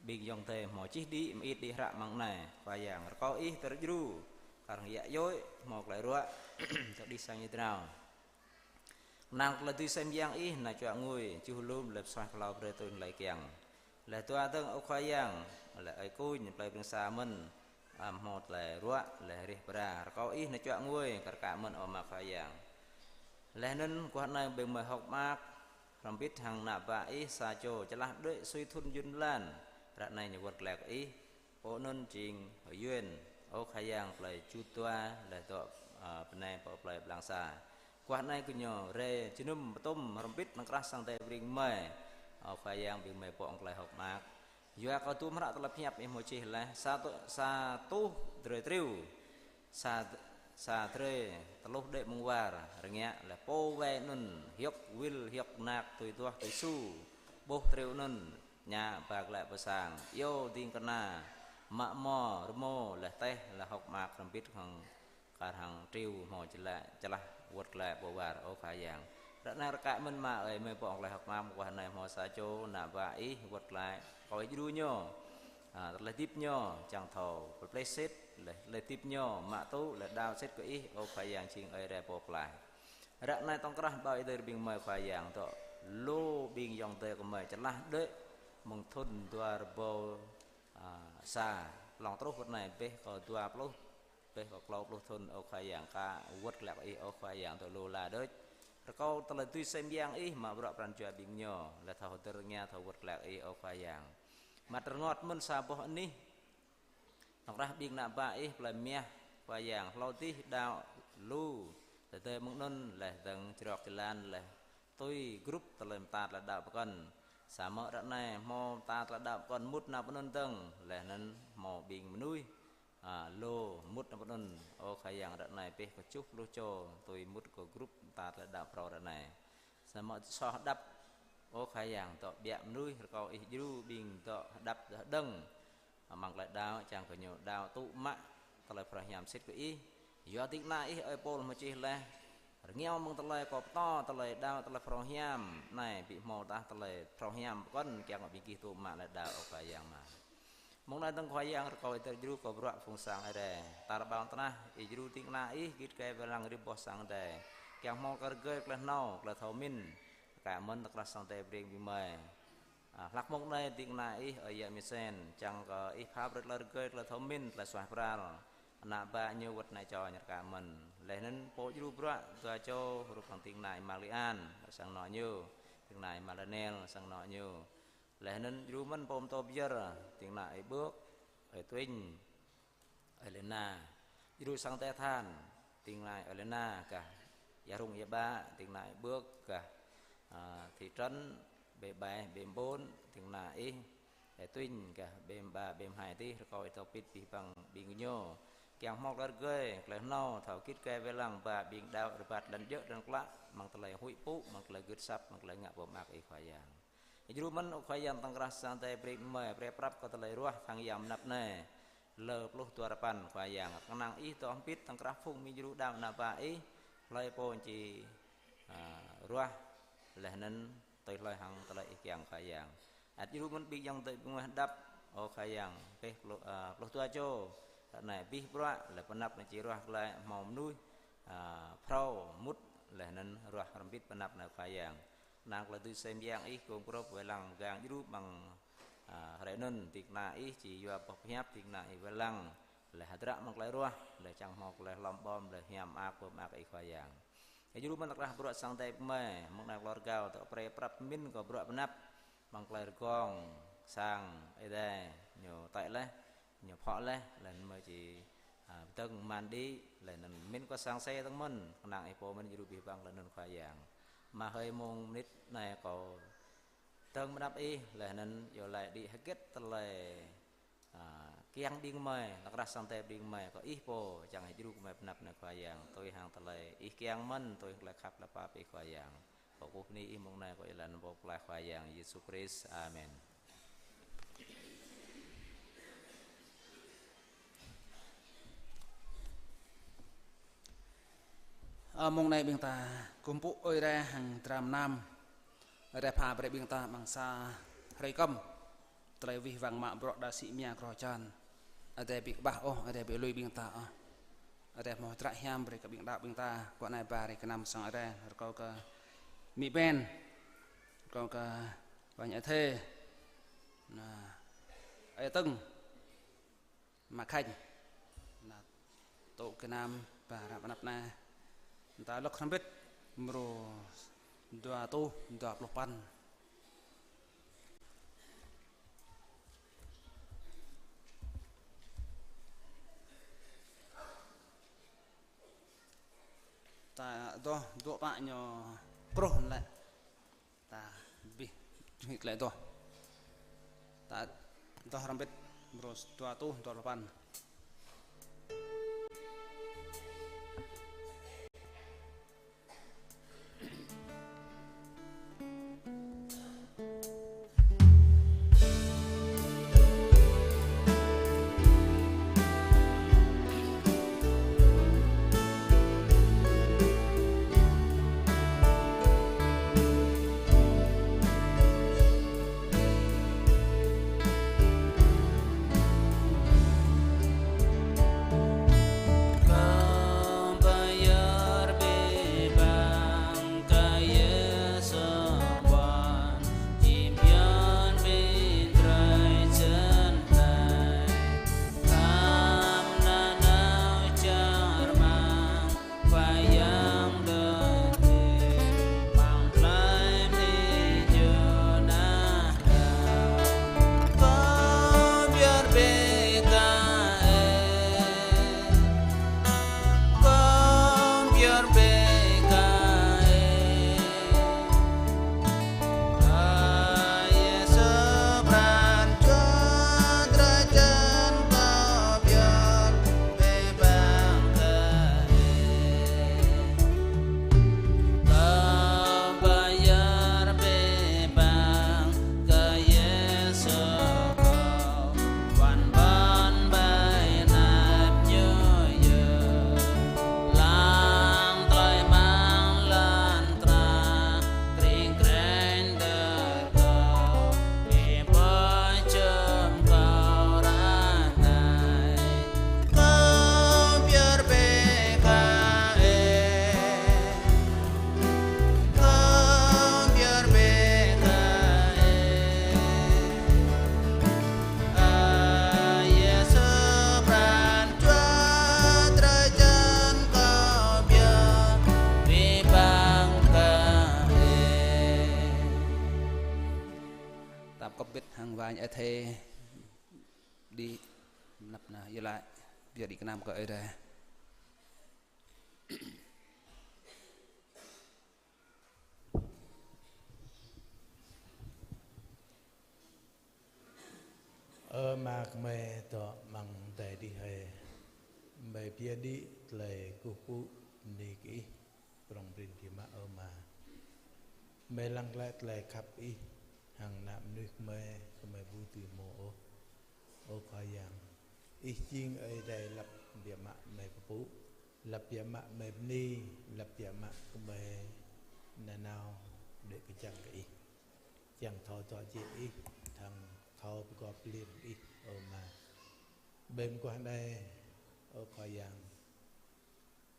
ƀing ayŏng adơi hmâo čih đĭ, mơit đĭ hră mơ̆ng anai Khua Yang. Rơkâo Ih tơl djru, kar hăng yă yoi, hmâo tơlơi ruă, tơl đih sang ñu drao. Năng tơlơi dưi sem yang Ih, nao čuă ngui, čuh lum, lĕ pơsuaih pơhlao brơi tui tơlơi kiăng. Lĕ dua dơ̆ng ơ Khua Yang, lĕ ơi kuñ, plei Breng Sa mơ̆n, ăm hmâo tơlơi ruă, lĕ rih bra. Rơkâo Ih nao čuă ngui, kar kaĭ mơ̆n ơ Ama Khua Yang. Laih anŭn mơguah anai ƀing mơi hơ̆k mơak, hrŏm hơbĭt hăng ană bă Ih sa čô, čơlah đuaĭ sui thŭn jŭn blan, ră anai ñu wơ̆t glaĭ kơ Ih. Pô anŭn jing Yuen, ơ Khua Yang plei Čut Dua, laih dŏ, ơ, bơnai pơ plei Blang Sa. Mơguah anai gơñu rai jơnum pơtum hrŏm hơbĭt tŏng krah sang Ơi Adai brơi kơ mơi. Ơ Khua Yang brơi kơ mơi pŏk tơlơi hơ̆k mơak. Yua kơ tŭ mơ̆ng hră tơlơi pơhiăp Ih hmâo čih laih, sa tơ-, sa tuh drơi triu, sa, sa drơi tơluh đĕ mơ̆ng war, rơngiă laih pô wai anŭn, hiơ̆k wil, hiơ̆k nak, tui duah, tui su, ƀuh triu anŭn, ñă ba glaĭ pơ sang, iâu ding kơna, mă mơ̆, rơmô, laih teh, laih hơ̆k mơak hrŏm hơbĭt hăng kar hăng triu hmâo čơlah, čơlah wơ̆t glaĭ pơ war, ơ Khua Yang. Ră anai rơkâo mơ̆n mă ơi, mơi pŏk tơlơi hơ̆k mơak mơguah anai hmâo sa čô, ană bă Ih wơ̆t glaĭ, rơkâo Ih djru ñu. Ă, tơlơi hơdip ñu, čang thâo pơplih sĭt, laih tơlơi hơdip ñu, mă tŭ, laih đaŏ sĭt kơ Ih, ơ Khua Yang jing Ơi Adai pô pơklaih. Ră anai tŏng krah ƀơi adai ƀing mơi Khua Yang dŏ, lu ƀing ayŏng adơi kơ mơi čơlah đuaĭ, mơ̆ng thŭn dua rơbâo, ă, sa, lŏng truh wơ̆t anai, ƀĕ kơ dua pluh, ƀĕ kơ klâo pluh thŭn, ơ Khua Yang, ka wơ̆t glaĭ kơ Ih, ơ Khua Yang, dŏ lu la đôč. Rơkâo tơlơi dưi sem yang Ih, mă bruă pran jua ƀing ñu, laih thâo hơdơr rơngiă, thâo wơ̆t glaĭ kơ Ih, ơ Khua Yang. Mă rơngot mơ̆n sa boh anih, tŏng krah ƀing ană bă Ih, plei Miah, Khua Yang, hlâo dih đaŏ lu, tơdơi mơ̆ng anŭn, laih dơ̆ng jrok jơlan, laih tui grup tơlơi mơta tơlơi đaŏ pơkŏn. Samơ̆ ră anai hmâo mơta tơlơi đaŏ pơkŏn mŭt nao pơ anŭn dơ̆ng, laih anŭn hmâo ƀing mơnuih, ă, lu mŭt nao pơ anŭn, ơ Khua Yang, ră anai ƀĕ kơ tơjuh pluh čô tui mŭt kơ grup mơta tơlơi đaŏ phrâo ră anai. Samơ̆ soh hơđăp, ơ Khua Yang, dŏ ƀiă mơnuih, rơkâo Ih djru ƀing dŏ hơđăp dŏ hơđơ̆ng amăng tơlơi đaŏ, čang kơ ñu đaŏ tŭ mă tơlơi phrâo hiam sĭt kơ Ih. Yua ding kơna Ih ơi Pôl mơčih laih: Rơngiao mơ̆ng tơlơi kâo pơtô, tơlơi đaŏ, tơlơi phrâo hiam. Anai ƀu hmâo tah tơlơi phrâo hiam pơkŏn kiăng kơ ƀing gih tŭ mă lĕ đaŏ, ơ Khua Yang mă. Mơ̆ng anai dơ̆ng Khua Yang rơkâo Ih tơl djru kơ bruă phung sang Ơi Adai. Tar ƀar lŏn tơnah, Ih djru ding kơna Ih git gai wai lăng rĭm boh sang Ơi Adai, kiăng hmâo tơlơi rơgơi, tơlơi hnâo, tơlơi thâo mĭn, kar mơ̆n tơkrah sang Ơi Adai brơi ƀing gơmơi. A, hlak mông anai ding kơna Ih ơi Yă Misen, čang kơ Ih pha brơi tơlơi rơgơi, tơlơi thâo mĭn, tơlơi suaih pral. Ană bă ñu wơ̆t ană čô ñu rơka mơ̆n. Laih anŭn pô djru bruă dua čô, hrup hăng ding kơna Ih Mă Li An, sang anŏ ñu, ding kơna Ih Mă Daniel, sang anŏ ñu. Laih anŭn djru mơ̆n pô pơtô pơyơr, ding kơna Ih Bưk, Ih Tuin, Ơi Lena, djru sang Tê Than, ding kơna Ơi Lena gah Ia Rung Ia Ƀă, ding kơna Ih Bưk gah, a, thị trấn Bê Bai, Bê Ƀôn, ding kơna Ih, Ih Tuin gah Bê Ƀă, Bê Hai tih, rơkâo Ih dŏ pĭt abih bang ƀing gơñu. Kiăng hmâo tơlơi rơgơi, tơlơi hnâo, thâo git gai wai lăng ba ƀing đaŏ rơbat lŏn djơ̆ lŏn klă, mơ̆ng tơlơi huĭ pŭ, mơ̆ng tơlơi gưt asăp, mơ̆ng tơlơi ngă pơmơak Ih Khua Yang. Djru mơ̆n ơ Khua Yang tơkrah sang Ơi Adai brơi ƀing gơmơi, brơi prăp kơ tơlơi ruah khăng yang mơnăp anai. Lơ pluh dua rơpăn Khua Yang, kơnang Ih dŏ hơbĭt tơkrah phung ƀing djru đaŏ ană bă Ih, hlơi pô či, a, ruah, laih anŭn tui hlơi hăng tơlơi Ih kiăng Khua Yang. Ăt djru mơ̆n ƀing ayŏng adơi ƀing gơmơi hơđăp, ơ Khua Yang, pĕh pluh, a, pluh dua čô, ră anai abih bruă, laih pơanăp anai či ruah glaĭ hmâo mơnuih, a, phrâo mŭt, laih anŭn ruah hrŏm hơbĭt pơanăp anai Khua Yang. Kơnang tơlơi tui sem yang Ih gum gơ̆p wai lăng mơgang djru amăng, a, hrơi anŭn, ding kơna Ih či yua boh pơhiăp, ding kơna Ih wai lăng, laih hơdră mơ̆ng tơlơi ruah, laih čang hmâo tơlơi hlom ƀom, laih hiam mơak pơmơak Ih Khua Yang. Ih djru mơ̆n tơkrah bruă sang Ơi Adai ƀing gơmơi, mơ̆ng anai kơ lŏ rơgao, tơl brơi prăp pơmĭn kơ bruă pơanăp, mơ̆ng tơlơi rơgong, sang Ơi Adai, ñu tơl laih, ñu phŏ laih, laih anŭn gơmơi či, a, pơdơ̆ng mơ̆n đĭ, laih anŭn pơmĭn kơ sang Ơi Adai dơ̆ng mơ̆n, kơnang Ih pô mơ̆n djru abih bang laih anŭn Khua Yang. Mă hơi mông mơnit anai kâo dơ̆ng mơnăp Ih, laih anŭn iâu laĭ đĭ hơget tơlơi, a, kiăng ƀing gơmơi, tơkrah sang Ơi Adai ƀing gơmơi, kơ Ih pô, čang Ih djru gơmơi pơanăp anai Khua Yang, tui hăng tơlơi Ih kiăng mơ̆n, tui hăng tơlơi khăp tơlơi pap Ih Khua Yang. Kâo kơkuh bơni Ih mông anai, kâo iâu laĭ anăn Pô Pơklaih Khua Yang Yêsu Krist. Amen. Ơ, mông anai ƀing ta kơkuh pơpŭ Ơi Adai hăng dram gơnam. Ơi Adai pha brơi ƀing ta amăng sa hrơi kơm tơlơi wih wăng mă bruă đa sĭ mơ̆ng kro čan. Ơi Adai ƀu kơƀah ôh, Ơi Adai ƀu lui ƀing ta ôh. Ơi Adai hmâo hơdră hiam brơi kơ ƀing đaŏ ƀing ta, kơ anai ba hrơi gơnam sang Ơi Adai, rơkâo kơ Mi Ben, rơkâo kơ Ơi Thê, ană, Ơi Tưng, Ama Khanh, ană, tŭ gơnam ba hră pơanăp anai. Ta lŏk hrŏm hơbĭt mrô dua rơtuh dua pluh păn. Ta adoh dŏ pă ñu kruh lĕ. Ta abih čuh lĕ adoh. Ta adoh hrŏm hơbĭt mrô dua rơtuh dua pluh păn. bĭt hăng wa ñu ơi thê đi năp na yơh laĭ, biă đĭ kơnam kơ Ơi Adai. Ơ Ama gơmơi dŏ amăng adai adih hơi, gơmơi biă đĭ tơlơi kơkuh pơpŭ bơni kơ Ih, prŏng prin biă mă ơ Ama. Gơmơi lăng glaĭ tơlơi khăp Ih hăng ană mơnuih gơmơi, gơmơi ƀu dưi hmâo ôh. Ơ Khua Yang, Ih jing Ơi Adai lăp biă mă gơmơi pơpŭ, lăp biă mă gơmơi bơni, lăp biă mă gơmơi nanao đuaĭ kơjăp kơ Ih. Kiăng thâo dŏ jĕ Ih, hăng thâo pơgop pơlir Ih, ơ Ama. Ƀơi mơguah anai, ơ Khua Yang,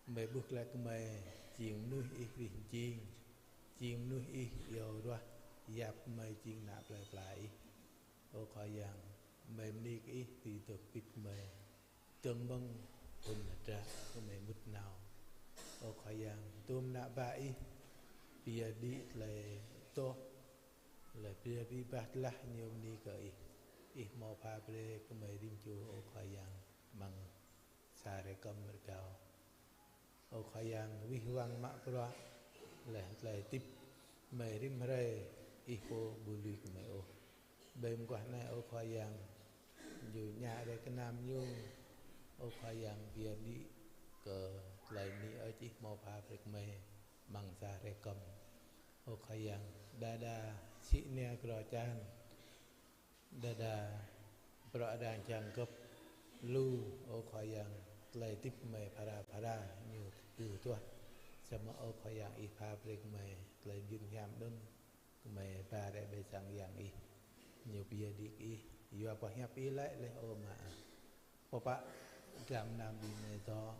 gơmơi ƀuh glaĭ gơmơi jing mơnuih Ih rih mjing, jing mơnuih Ih iâu ruah, yap gơmơi jing ană plơi pla Ih. Ơ Khua Yang, gơmơi bơni kơ Ih dưi dŏ pĭt gơmơi dơ̆ng mơ̆ng phŭn hơdră gơmơi mŭt nao. Ơ Khua Yang, dôm ană bă Ih, biă đĭ tơlơi adoh, tơlơi biă đĭ bah tơlah ñu bơni kơ Ih. Ih hmâo pha brơi gơmơi rĭm čô, ơ Khua Yang, amăng sa hrơi kơm rơgao. Ơ Khua Yang, wih wăng mă bruă, laih tơlơi hơdip gơmơi rĭm hrơi, Ih pô ƀu lui gơmơi ôh. Ƀơi mơguah anai, ơ Khua Yang, ñu ñă rai gơnam ñu, ơ Khua Yang, biă đĭ kơ tơlơi bơni ơi Ih hmâo pha brơi gơmơi amăng sa hrơi kơm. Ơ Khua Yang, đơđa sĭ nia grô čan, đơđa bruă đang čang gơ̆p lu, ơ Khua Yang, tơlơi hơdip gơmơi phara phara ñu tơdu tuah. Samơ̆ ơ Khua Yang, Ih pha brơi gơmơi tơlơi mơyun hiam anŭn, gơmơi ba rai ƀơi sang Yang Ih. Ñu biă đĭ kơ Ih, yua boh hiăp Ih laĭ laih, ơ Ama ah. Pơpă dram gơnam ƀing gơmơi dŏ,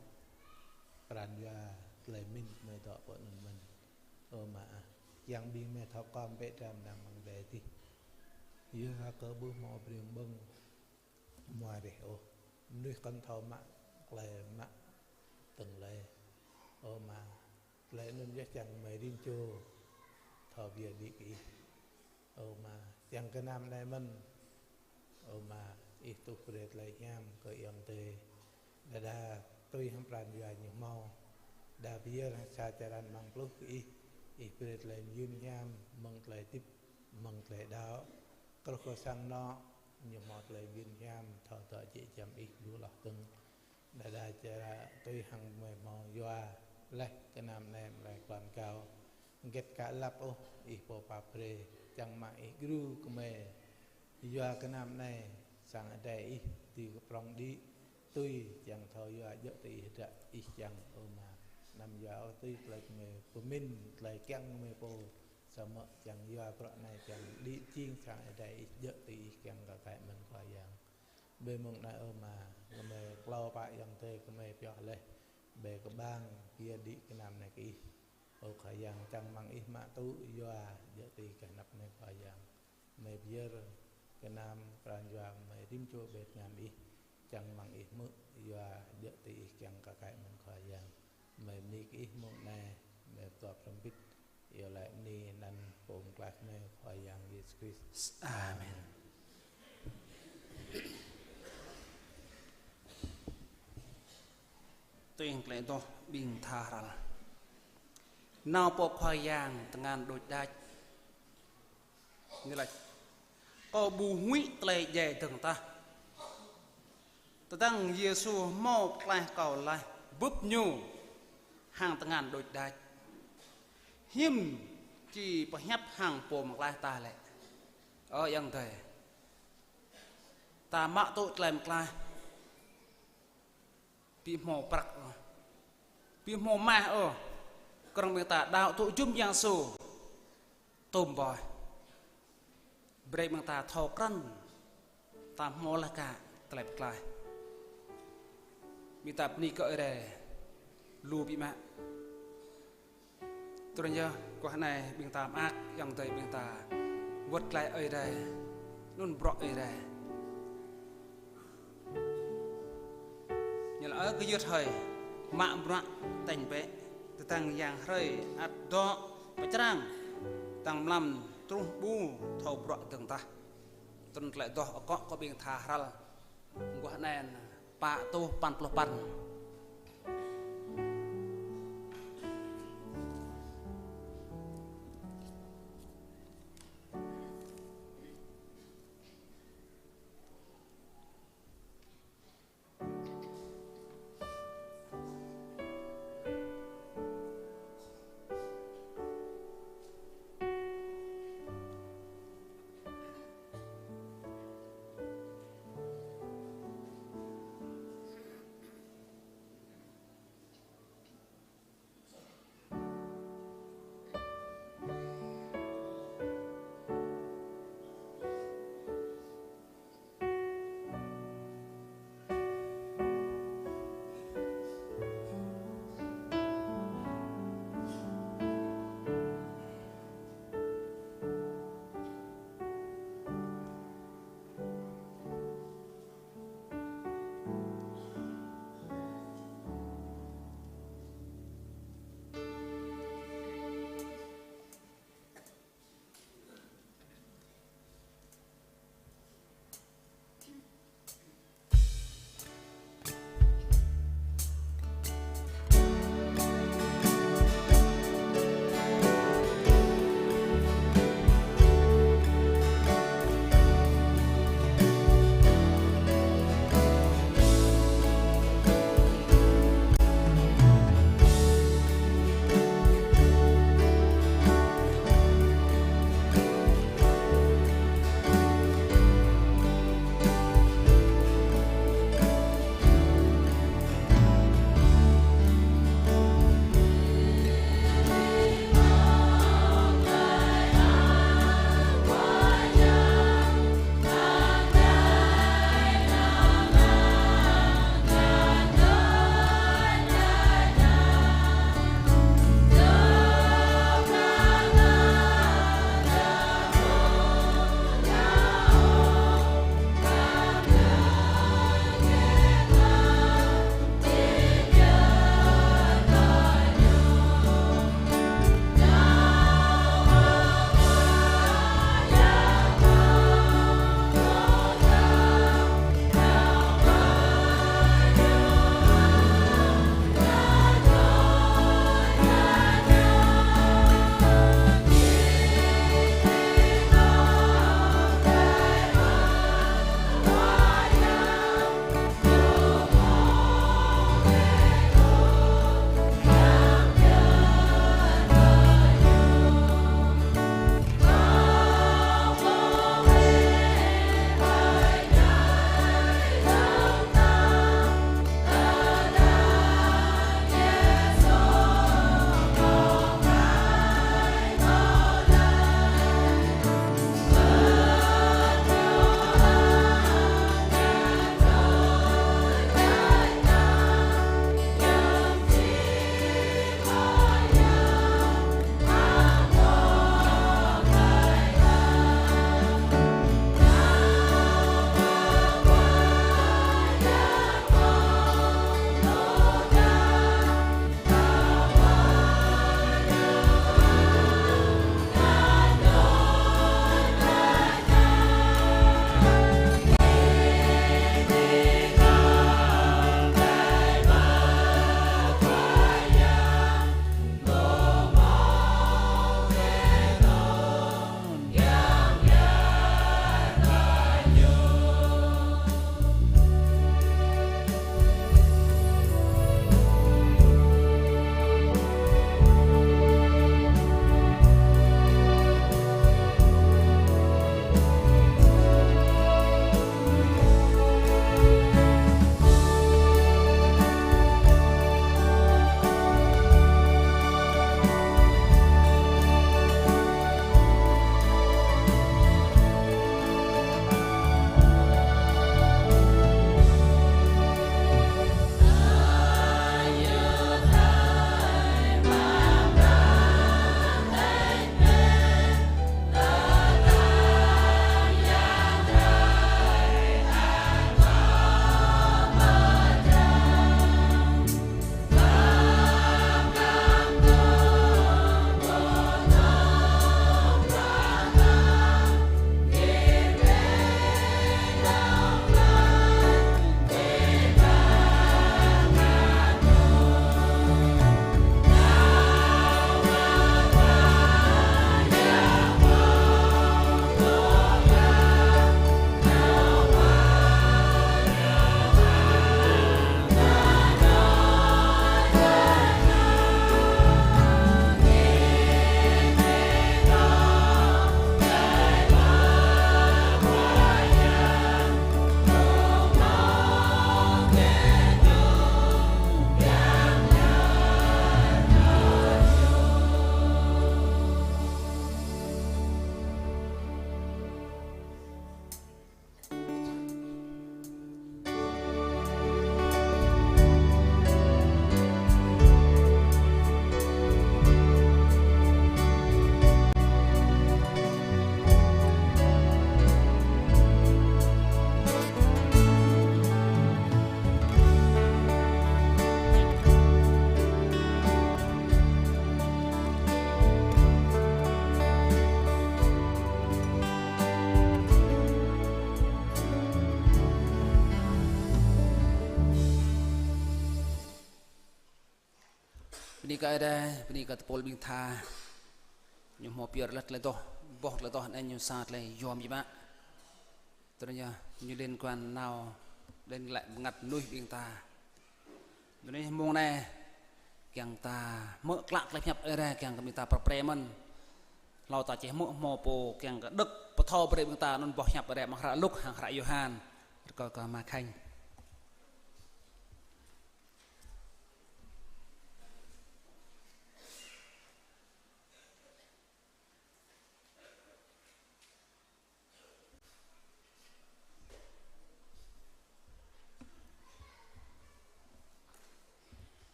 pran jua tơlơi pơmĭn gơmơi dŏ pơ anŭn mơ̆n, ơ Ama ah. Kiăng ƀing gơmơi thâo khŏm bĕ dram gơnam amăng adai adih. Yua kơ ƀu hmâo brơi ƀơ̆ng mua reh ôh. Mơnuih kŏn thâo mă tơlơi mă dơ̆ng lơi, ơ Ama. Tơlơi anŭn yơh kiăng gơmơi rĭm čô thâo biă đĭ kơ Ih. Ơ Ama, kiăng gơnam anai mơ̆n, ơ Ama, Ih tuh brơi tơlơi hiam kơ ayŏng adơi. Đơđa tui hăng pran jua ñu hmâo, đa pơyơr hăng sa črăn amăng pluh kơ Ih, Ih brơi tơlơi mơyun hiam mơ̆ng tơlơi hơdip, mơ̆ng tơlơi đaŏ. Truh kơ sang anŏ, ñu hmâo tơlơi mơyun hiam, thâo dŏ jĕ giăm Ih lu hloh dơ̆ng. Đơđa črăn tui hăng gơmơi hmâo yua laih gơnam anai mơ̆ng rai klan kâo. Hơget ka lăp ôh, Ih pô pap brơi, čang mă Ih gru gơmơi. Yua gơnam anai, sang adai Ih dưi kơ prŏng đĭ, tui čang thâo yua djơ̆ tui Ih hơdră Ih čang, ơ Ama. Anăm yua ôh tui tơlơi gơmơi pơmĭn, tơlơi kiăng gơmơi pô, samơ̆ čang yua bruă anai čang đĭ jing sang adai Ih djơ̆ tui Ih kiăng kơ kaĭ mơ̆n Khua Yang. Ƀơi mông anai, ơ Ama, gơmơi klâo pă ayŏng adơi gơmơi pioh laih, ƀơi kơƀang biă đĭ gơnam anai kơ Ih. Ơ Khua Yang, čang mơ̆ng Ih mă tŭ yua djơ̆ tui gah anăp anai Khua Yang. Gơmơi pơyơr gơnam pran jua gơmơi rĭm čô ƀơi tơngan Ih, čang mơ̆ng Ih hmư̆ yua djơ̆ tui Ih kiăng kơ kaĭ mơ̆n Khua Yang. Gơmơi bơni kơ Ih mông anai, gơmơi pơtô hrŏm hơbĭt, iâu laĭ bơni anăn Pô Pơklaih gơmơi Khua Yang Yêsu Krist. Amen. Tui hăng tơlơi adoh ƀing tha hrăl. Nao pơ Khua Yang tơngan đôč đač. Ñu laĭ: Kâo ƀu huĭ tơlơi djai dơ̆ng tah. Tơdang Yêsu hmâo pơklaih kâo laih bưp Ñu hăng tơngan đôč đač, hiư̆m či pơhiăp hăng Pô Pơklaih ta lĕ. Ơ ayŏng adơi, ta mă tŭ tơlơi pơklaih ƀu hmâo prăk ôh, ƀu hmâo mah ôh. Krong ƀing ta đaŏ tŭ jum Yang Yêsu tôm ƀơi. Brơi ƀing ta thâo krăn, ta hmâo laih kơ tơlơi pơklaih. Ƀing ta bơni kơ Ơi Adai lu biă mă. Tui anŭn yơh, guah anai ƀing ta mơak, ayŏng adơi ƀing ta wơ̆t glaĭ Ơi Adai, anŭn bruă Ơi Adai. Ñu laĭ: Ơ gơyut hơi, mă bruă tañ bĕ, tơdang yang hrơi ăt dŏ pơčrang, tơdang mlam truh ƀu thâo bruă dơ̆ng tah. Trŭn tơlơi adoh akŏ kơ ƀing tha hrăl. Mơguah anai pă rơtuh păn pluh păn. Bơni kơ Ơi Adai, bơni kơ tơpul ƀing ta. Ñu hmâo pơyơr lĕ tơlơi adoh, boh tơlơi adoh anai ñu sa tơlơi yom biă mă. Tui anŭn yơh, ñu liên quan nao, liên lĕ bơngăt mơnuih ƀing ta. Tui anŭn yơh mông anai, kiăng ta hmư̆ klă tơlơi pơhiăp Ơi Adai, kiăng kơ ƀing ta pơprê mơ̆n. Hlâo ta či hmư̆ hmâo pô kiăng kơ đŏk pơthâo brơi ƀing ta anŭn boh hiăp Ơi Adai amăng hră Luk hăng hră Yôhan. Rơkâo kơ Ama Khanh.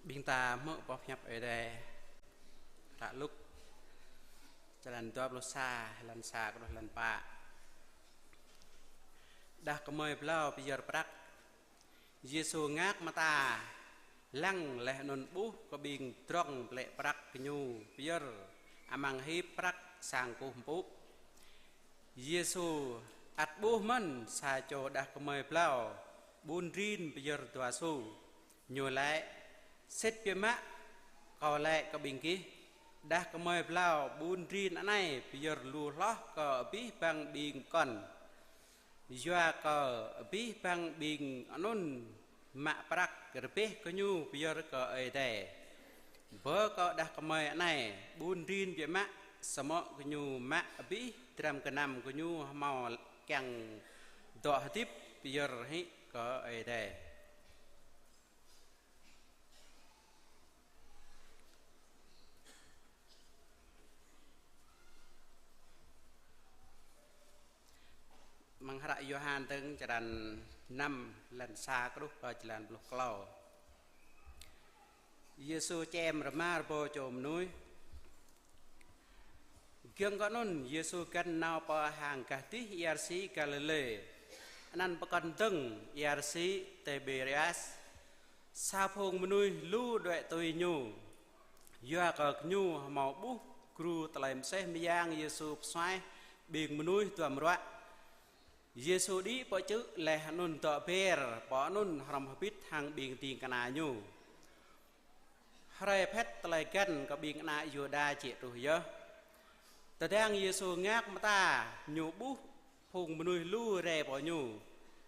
Ƀing ta hmư̆ boh hiăp Ơi Adai hră Luk, črăn dua pluh sa, hlăm sa truh hlăm pă. Đah kơmơi blâo pơyơr prăk. Yêsu ngă mơta lăng laih anŭn ƀuh kơ ƀing drŏng plĕ prăk gơñu pơyơr amăng hip prăk sang kơkuh pơpŭ. Yêsu ăt ƀuh mơ̆n sa čô đah kơmơi blâo ƀun rin pơyơr dua su. Ñu laĭ: "Sĭt biă mă Kâo laĭ kơ ƀing gih, đah kơmơi blâo ƀun rin anai pơyơr lu hloh kơ abih bang ƀing pơkŏn. Yua kơ abih bang ƀing anŭn mă prăk rơbeh gơñu pơyơr kơ Ơi Adai. Bơ kơ đah kơmơi anai ƀun rin biă mă, samơ̆ gơñu mă abih dram gơnam gơñu hmâo kiăng dŏ hơdip pơyơr hĭ kơ Ơi Adai." Amăng hră Yôhan dơ̆ng črăn năm, hlăm sa truh kơ črăn pluh klâo. Yêsu čem rơma rơbâo čô mơnuih. Giŏng kơ anŭn, Yêsu găn nao pơ hang gah dih ia rơsĭ Galilê, anăn pơkŏn dơ̆ng ia rơsĭ Tibêrias. Sa phung mơnuih lu đuaĭ tui Ñu, yua kơ gơñu hmâo ƀuh gru tơlơi mơsêh mơyang Yêsu pơsuaih ƀing mơnuih duăm ruă. Yêsu đĭ pơ čư̆ laih anŭn dŏ ber pơ anŭn hrŏm hơbĭt hăng ƀing ding kơna Ñu. Hrơi phet tơlơi găn kơ ƀing ană Yuđa jĕ truh yơh. Tơdang Yêsu ngă mơta, Ñu ƀuh phung mơnuih lu rai pơ Ñu.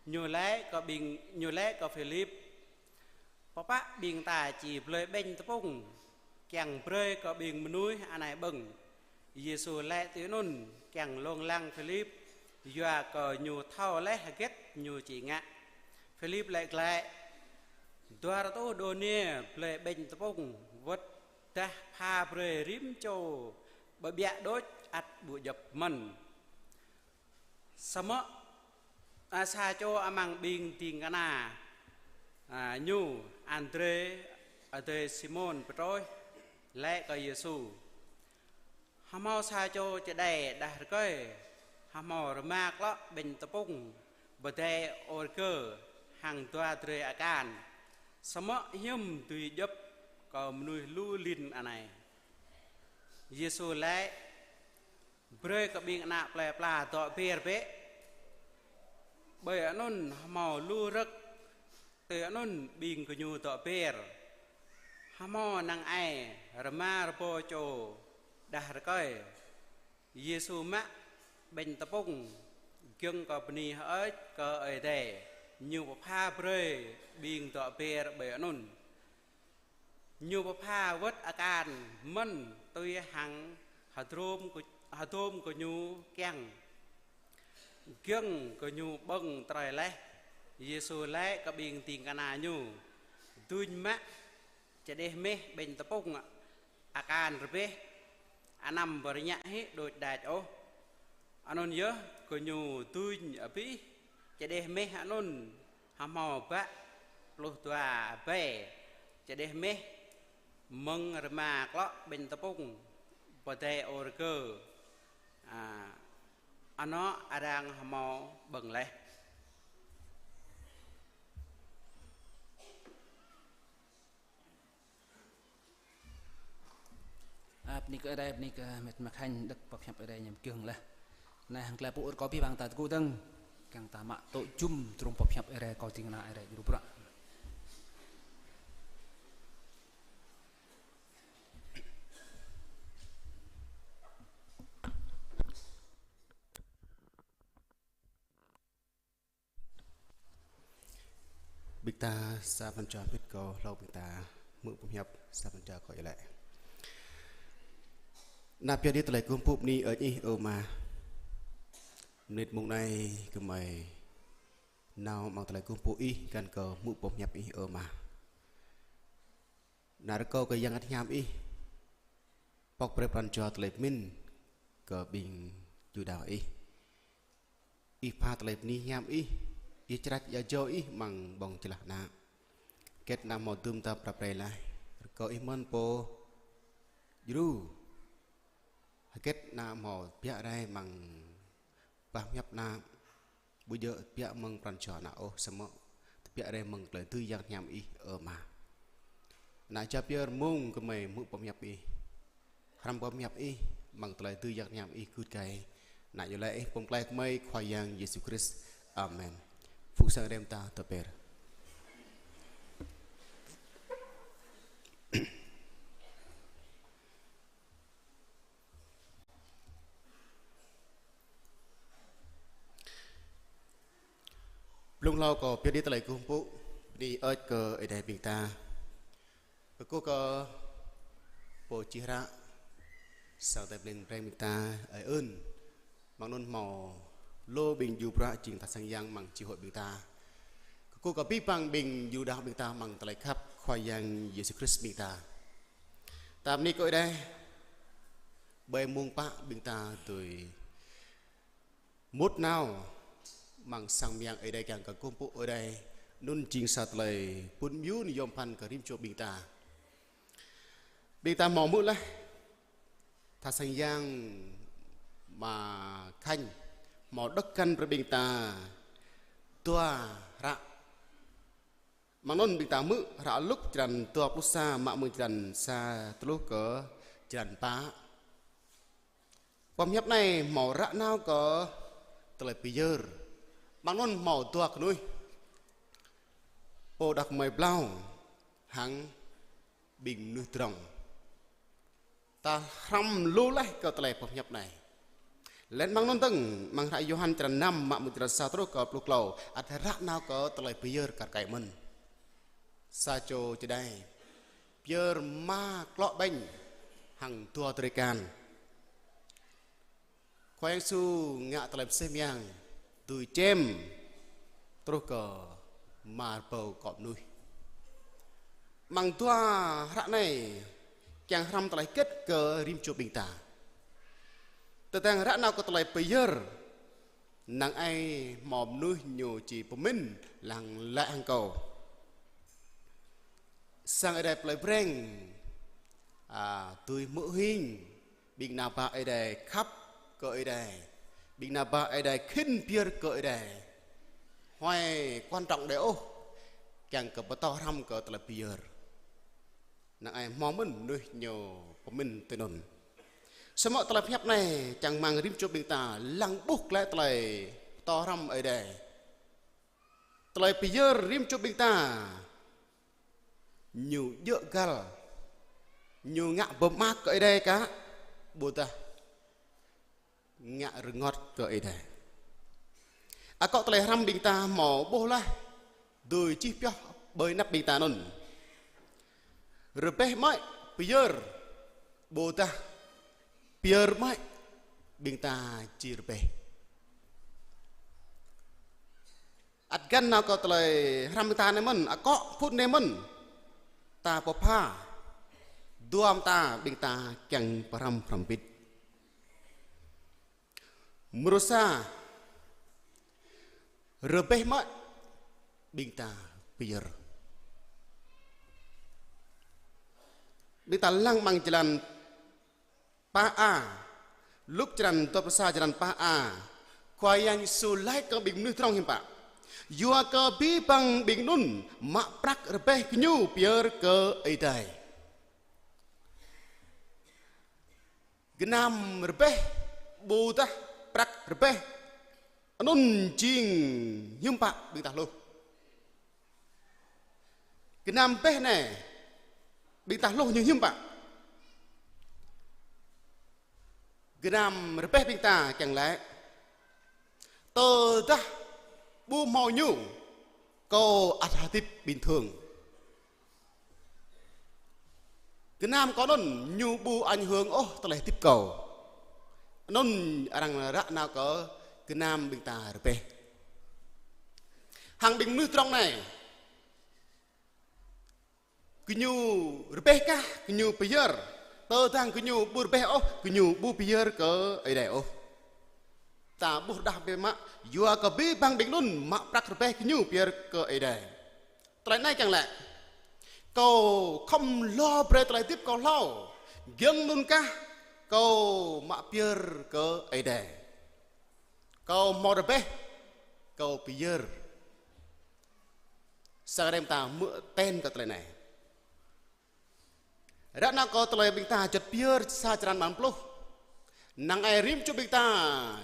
Ñu laĭ kơ ƀing, Ñu laĭ kơ Philip: "Pơpă ƀing ta či blơi ƀañ tơpŭng, kiăng brơi kơ ƀing mơnuih anai ƀơ̆ng?" Yêsu laĭ tui anŭn kiăng lông lăng Philip, yua kơ Ñu thâo laih hơget Ñu či ngă. Philip laĭ glaĭ: "Dua rơtuh đô niê blơi ƀañ tơpŭng, wơ̆t dah pha brơi rĭm čô ƀơƀiă đôč ăt ƀu djŏp mơ̆n." Samơ̆, a, sa čô amăng ƀing ding kơna, a, Ñu, Andrê, adơi Simôn Pêtrôs, laĭ kơ Yêsu: "Hmâo sa čô čơđai đah rơkơi, hmâo rơma klŏ ƀañ tơpŭng, pơdai ôrgơ hăng dua drơi akan. Samơ̆ hiư̆m dưi djŏp kơ mơnuih lu lin anai?" Yêsu laĭ: "Brơi kơ ƀing ană plơi pla dŏ ber bĕ." Ƀơi anŭn hmâo lu rơ̆k, tui anŭn ƀing gơñu dŏ ber. Hmâo năng ai rơma rơbâo čô đah rơkơi. Yêsu mă ƀañ tơpŭng, giŏng kơ bơni hơơč kơ Ơi Adai, Ñu pơpha brơi ƀing dŏ ber ƀơi anŭn. Ñu pơpha wơ̆t akan mơ̆n tui hăng hơdrôm kơ, hơdôm gơñu kiăng. Giŏng gơñu ƀơ̆ng trơi laih, Yêsu laĭ kơ ƀing ding kơna Ñu: "Duñ mă čơđeh meh ƀañ tơpŭng akan rơbeh, anăm pơrơñă hĭ đôč đač ôh." Anŭn yơh gơñu duñ abih čơđeh meh anŭn hmâo bă pluh dua bai čơđeh meh mơ̆ng rơma klŏ ƀañ tơpŭng pơdai ôrgơ, a, anŏ arăng hmâo ƀơ̆ng laih. A, bơni kơ Ơi Adai, bơni kơ met ma khanh đŏk boh hiăp Ơi Adai ñu giŏng laih. Anai hăng tơlơi pơpŭ rơkâo abih bang ta tơgŭ dơ̆ng, kiăng ta mă tŭ jum trŭm boh hiăp Ơi Adai kơ ding kơna Ơi Adai djru bruă. Ƀing ta sa pran jua hơbĭt kơ hlâo ƀing ta hmư̆ boh hiăp sa pran jua kơ Ơi Adai. Ană pioh đĭ tơlơi kơkuh pơpŭ bơni kơ Ih, ơ Ama. Mơnit mông anai gơmơi nao amăng tơlơi kơkuh pơpŭ Ih, găn kơ hmư̆ boh hiăp Ih, ơ Ama. Ană rơkâo kơ Yang Bơngăt Hiam Ih pŏk brơi pran jua tơlơi pơmĭn kơ ƀing Yuđa Ih. Ih pha tơlơi bơni hiam Ih, Ih črăč ia jâo Ih amăng ƀơ̆ng jơlah ană. Hơget ană hmâo dưm ta prap rai laih, rơkâo Ih mơ̆n pô djru. Hơget ană hmâo tơbiă rai amăng bah hiăp ană, ƀu djơ̆ tơbiă mơ̆ng pran jua ană ôh, samơ̆ tơbiă rai mơ̆ng tơlơi dưi Yang Hiam Ih, ơ Ama. Ană jao pơyơr mông gơmơi hmư̆ boh hiăp Ih, hrăm boh hiăp Ih, amăng tơlơi dưi Yang Hiam Ih gưt gai. Ană iâu laĭ Ih pơklaih gơmơi Khua Yang Yêsu Krist. Amen. Phung sang rem ta tơpĕr. Blung hlâo kâo pioh đĭ tơlơi kơkuh pơpŭ, bơni hơơč kơ Ơi Adai ƀing ta. Kơkuh kơ pô čih hră, sang tơlơi pơmĭn brơi ƀing ta, ơi ơn. Amăng anŭn hmâo lu ƀing djru bruă jing tha sang yang amăng chi hội ƀing ta. Kơkuh kơ abih bang ƀing djru đah ƀing ta amăng tơlơi khăp Khua Yang Yêsu Krist ƀing ta. Ta bơni kơ Ơi Adai, ƀơi mông pă ƀing ta dưi mŭt nao amăng sang mơyang Ơi Adai kiăng kơ kơkuh pơpŭ Ơi Adai, anŭn jing sa tơlơi pŭn mơyŭn yôm phăn kơ rĭm čô ƀing ta. Ƀing ta hmâo hmư̆ laih, tha sang yang Ama Khanh hmâo đŏk găn brơi ƀing ta dua hră. Amăng anŭn ƀing ta hmư̆ hră Luk črăn dua pluh sa, mă mơ̆ng črăn sa truh kơ črăn pă. Boh hiăp anai hmâo ră nao kơ tơlơi pơyơr. Amăng anŭn hmâo dua kơnuih, pô đah kơmơi blâo hăng ƀing mơnuih drŏng. Ta hrăm lu laih kơ tơlơi boh hiăp anai. Laih amăng anŭn dơ̆ng, amăng hră Yôhan črăn năm, mă mơ̆ng črăn sa truh kơ pluh klâo, ăt ră nao kơ tơlơi pơyơr kar kaĭ mơ̆n. Sa čô čơđai pơyơr rơma klŏ ƀañ hăng dua drơi akan. Khua Yang Yêsu ngă tơlơi pơseh mơyang, dưi čem truh kơ rơma rơbâo akŏ mơnuih. Amăng dua hră anai kiăng hrăm tơlơi hơget kơ rĭm čô ƀing ta. Tơdang ră nao kơ tơlơi pơyơr, năng ai hmâo mơnuih ñu či pơmĭn lăng laĭ hăng kâo: Sang Ơi Adai plơi Breng, a, dưi hmư̆ hing ƀing ană bă Ơi Adai khăp kơ Ơi Adai, ƀing ană bă Ơi Adai khĭn pơyơr kơ Ơi Adai. Huai quan trọng đơi ôh, kiăng kơ pơtô hrăm kơ tơlơi pơyơr. Năng ai hmâo mơ̆n mơnuih ñu pơmĭn tui anŭn. Samơ̆ tơlơi pơhiăp anai čang rơmang rĭm čô ƀing ta lăng ƀuh glaĭ tơlơi pơtô hrăm Ơi Adai. Tơlơi pơyơr rĭm čô ƀing ta ñu djơ̆ găl, ñu ngă pơmơak kơ Ơi Adai kah, ƀôdah ngă rơngot kơ Ơi Adai. Akŏ tơlơi hrăm ƀing ta hmâo ƀuh laih, dưi čih pioh ƀơi anăp ƀing ta anŭn. Rơbeh mơ̆i pơyơr, ƀôdah pơyơr mơ̆i ƀing ta či rơbeh. Ăt găn nao kơ tơlơi hrăm ta anai mơ̆n, akŏ phŭn anai mơ̆n, ta pơpha dua mơta ƀing ta kiăng pơhrăm hrŏm hơbĭt. Mrô sa, rơbeh mơ̆i ƀing ta pơyơr. Ƀing ta lăng amăng črăn pă a, Luk črăn dua pluh sa, črăn pă a. Khua Yang Yêsu laĭ kơ ƀing mơnuih drŏng hiư̆m pă? Yua kơ abih bang ƀing anŭn mă prăk rơbeh gơñu pơyơr kơ Ơi Adai. Gơnam rơbeh ƀôdah prăk rơbeh anŭn jing hiư̆m pă ƀing ta hluh? Gơnam rơbeh anai ƀing ta hluh ñu hiư̆m pă? Gơnam rơbeh ƀing ta kiăng laĭ: Tơdah ƀu hmâo ñu, Kâo ăt hơdip bình thường. Gơnam kâo anŭn ñu ƀu ảnh hưởng ôh tơlơi hơdip kâo. Anŭn arăng ră nao kơ gơnam ƀing ta rơbeh. Hăng ƀing mơnuih tơdrong anai, gơñu rơbeh kah, gơñu pơyơr. Tơdang gơñu ƀu rơbeh ôh, gơñu ƀu pơyơr kơ Ơi Adai ôh. Ta ƀuh rơđah biă mă, yua kơ abih bang ƀing anŭn mă prăk rơbeh gơñu pơyơr kơ Ơi Adai. Tơlơi anai kiăng laĭ: Kâo khŏm hloh brơi tơlơi hơdip kâo hlâo, giŏng anŭn kah kâo mă pơyơr kơ Ơi Adai. Kâo hmâo rơbeh, kâo pơyơr. Sa rem ta hmư̆ ten kơ tơlơi anai. Ră nao kơ tơlơi ƀing ta juăt pơyơr sa črăn amăng pluh. Năng ai rĭm čô ƀing ta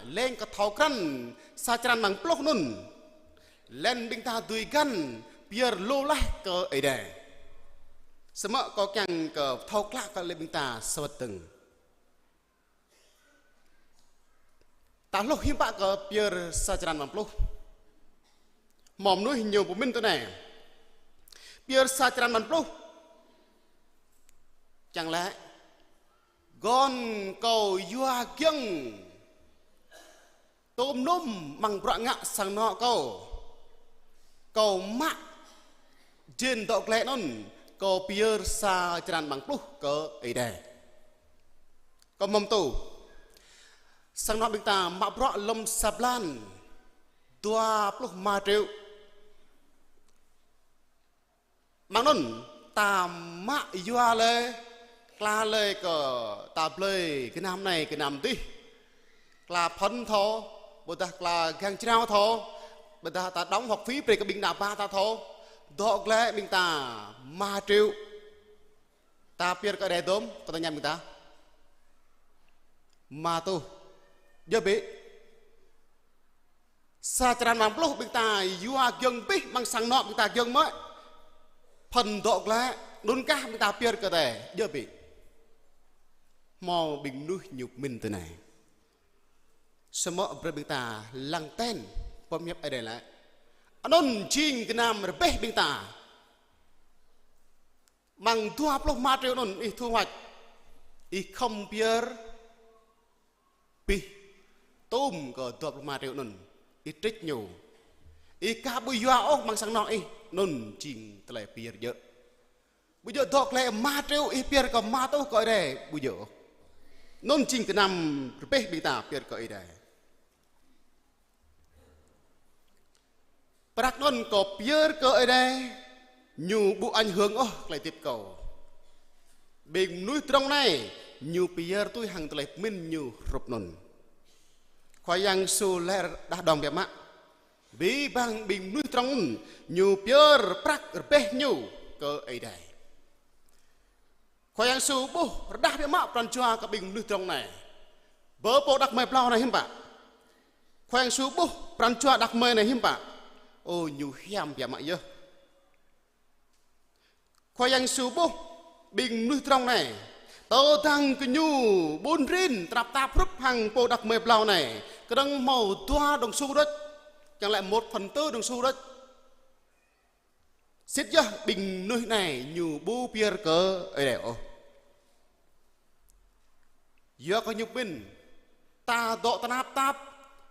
leng kơ thâo krăn sa črăn amăng pluh anŭn. Lĕn ƀing ta dưi găn pơyơr lu laih kơ Ơi Adai. Samơ̆ kâo kiăng kơ thâo klă kơ lĕ ƀing ta sa wơ̆t dơ̆ng. Ta hluh hiư̆m pă kơ pơyơr sa črăn amăng pluh. Hmâo mơnuih ñu pơmĭn tui anai: pơyơr sa črăn amăng pluh kiăng laĭ: Gơ̆n kâo yua giŏng tôm num amăng bruă ngă sang anŏ kâo, kâo mă jên dŏ glaĭ anŭn, kâo pơyơr sa črăn amăng pluh kơ Ơi Adai. Kâo mơ̆m tŭ. Sang anŏ ƀing ta mă bruă lơ̆m sa blan dua pluh rơma triệu. Amăng anŭn ta mă yua lĕ, kla lĕ kơ ta blơi gơnam anai gơnam adih. Kla phŭn thâo, ƀôdah kla gang jrao thâo, ƀôdah ta đóng học phí brơi kơ ƀing ană bă ta thâo. Dŏ glaĭ ƀing ta rơma triệu. Ta pơyơr kơ Ơi Adai dôm, kơ ta ñăm ƀing ta. Rơma rơtuh. Djơ̆ bĕ. Sa črăn amăng pluh ƀing ta yua giŏng abih amăng sang anŏ ƀing ta giŏng mơ̆. Phŭn dŏ glaĭ, anŭn kah ƀing ta pơyơr kơ Ơi Adai. Djơ̆ bĕ. Hmâo ƀing mơnuih ñu pơmĭn tui anai. Samơ̆ brơi ƀing ta lăng ten, pơm hiăp Ơi Adai laĭ. Anŭn jing gơnam rơbeh ƀing ta. Amăng dua pluh rơma triệu anŭn ih thu hoạch, ih khŏm pơyơr abih tôm kơ dua pluh rơma triệu anŭn, ih trích ñu. Ih kah ƀu yua ôh amăng sang anŏ ih, anŭn jing tơlơi pơyơr djơ̆. Ƀu djơ̆ dŏ glaĭ rơma triệu ih pơyơr kơ rơma rơtuh kơ Ơi Adai, ƀu djơ̆ ôh. Anŭn jing gơnam rơbeh ƀing ta pơyơr kơ Ơi Adai. Prăk anŭn kâo pơyơr kơ Ơi Adai, ñu ƀu ảnh hưởng ôh tơlơi hơdip kâo. Ƀing mơnuih tơdrong anai, ñu pơyơr tui hăng tơlơi pơmĭn ñu hrup anŭn. Khua Yang Yêsu laĭ rơđah đong biă mă. Abih bang ƀing mơnuih tơdrong anŭn, ñu pơyơr prăk rơbeh ñu kơ Ơi Adai. Khua Yang Yêsu ƀuh rơđah biă mă pran jua kơ ƀing mơnuih tơdrong anai. Bơ pô đah kơmơi blâo anai hiư̆m pă? Khua Yang Yêsu ƀuh pran jua đah kơmơi anai hiư̆m pă? Ơ, ñu hiam biă mă yơh. Khua Yang Yêsu ƀuh ƀing mơnuih tơdrong anai. Tơdang gơñu ƀun rin tơnap tap hrup hăng pô đah kơmơi blâo anai. Kơnơ̆ng hmâo dua đồng xu đôč. Kiăng laĭ một phần tư đồng xu đôč. Sĭt yơh ƀing mơnuih anai ñu ƀu pơyơr kơ Ơi Adai ôh. Yua kơ ñu pơmĭn, ta dŏ tơnap tap,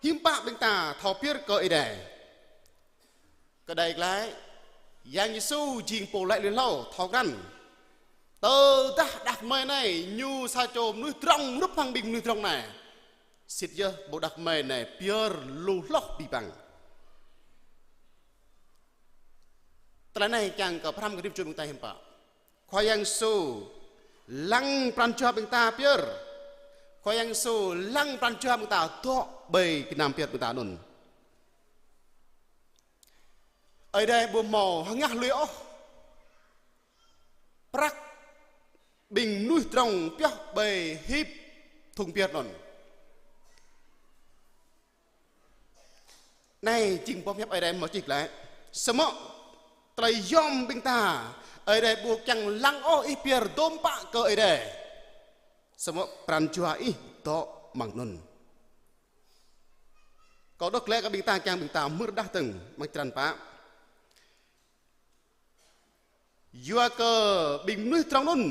hiư̆m pă ƀing ta thâo pơyơr kơ Ơi Adai. Kơ đei glaĭ, Yang Yêsu jing pô laĭ lui hlâo thâo krăn. Tơdah đah kơmơi anai ñu sa čô mơnuih tơdrong hrup hăng ƀing mơnuih tơdrong anai. Sĭt yơh pô đah kơmơi anai pơyơr lu hloh abih bang. Tơlơi anai kiăng kơ pơhrăm kơ rĭm čô ƀing ta hiư̆m pă? Khua Yang Yêsu lăng pran jua ƀing ta pơyơr. Khua Yang Yêsu lăng pran jua ƀing ta dŏ ƀơi gơnam pơyơr ƀing ta anŭn. Ơi Adai ƀu hmâo hơngah lui ôh prăk ƀing mơnuih tơdrong pioh ƀơi hip thŭng pơyơr anŭn. Anai jing boh hiăp Ơi Adai hmâo čih glaĭ. Samơ̆ tơlơi yom ƀing ta, Ơi Adai ƀu kiăng lăng ôh ih pơyơr dôm pă kơ Ơi Adai. Samơ̆ pran jua ih dŏ amăng anŭn. Kâo đŏk glaĭ kơ ƀing ta kiăng ƀing ta hmư̆ rơđah dơ̆ng amăng črăn pă. Yua kơ ƀing mơnuih trŏng anŭn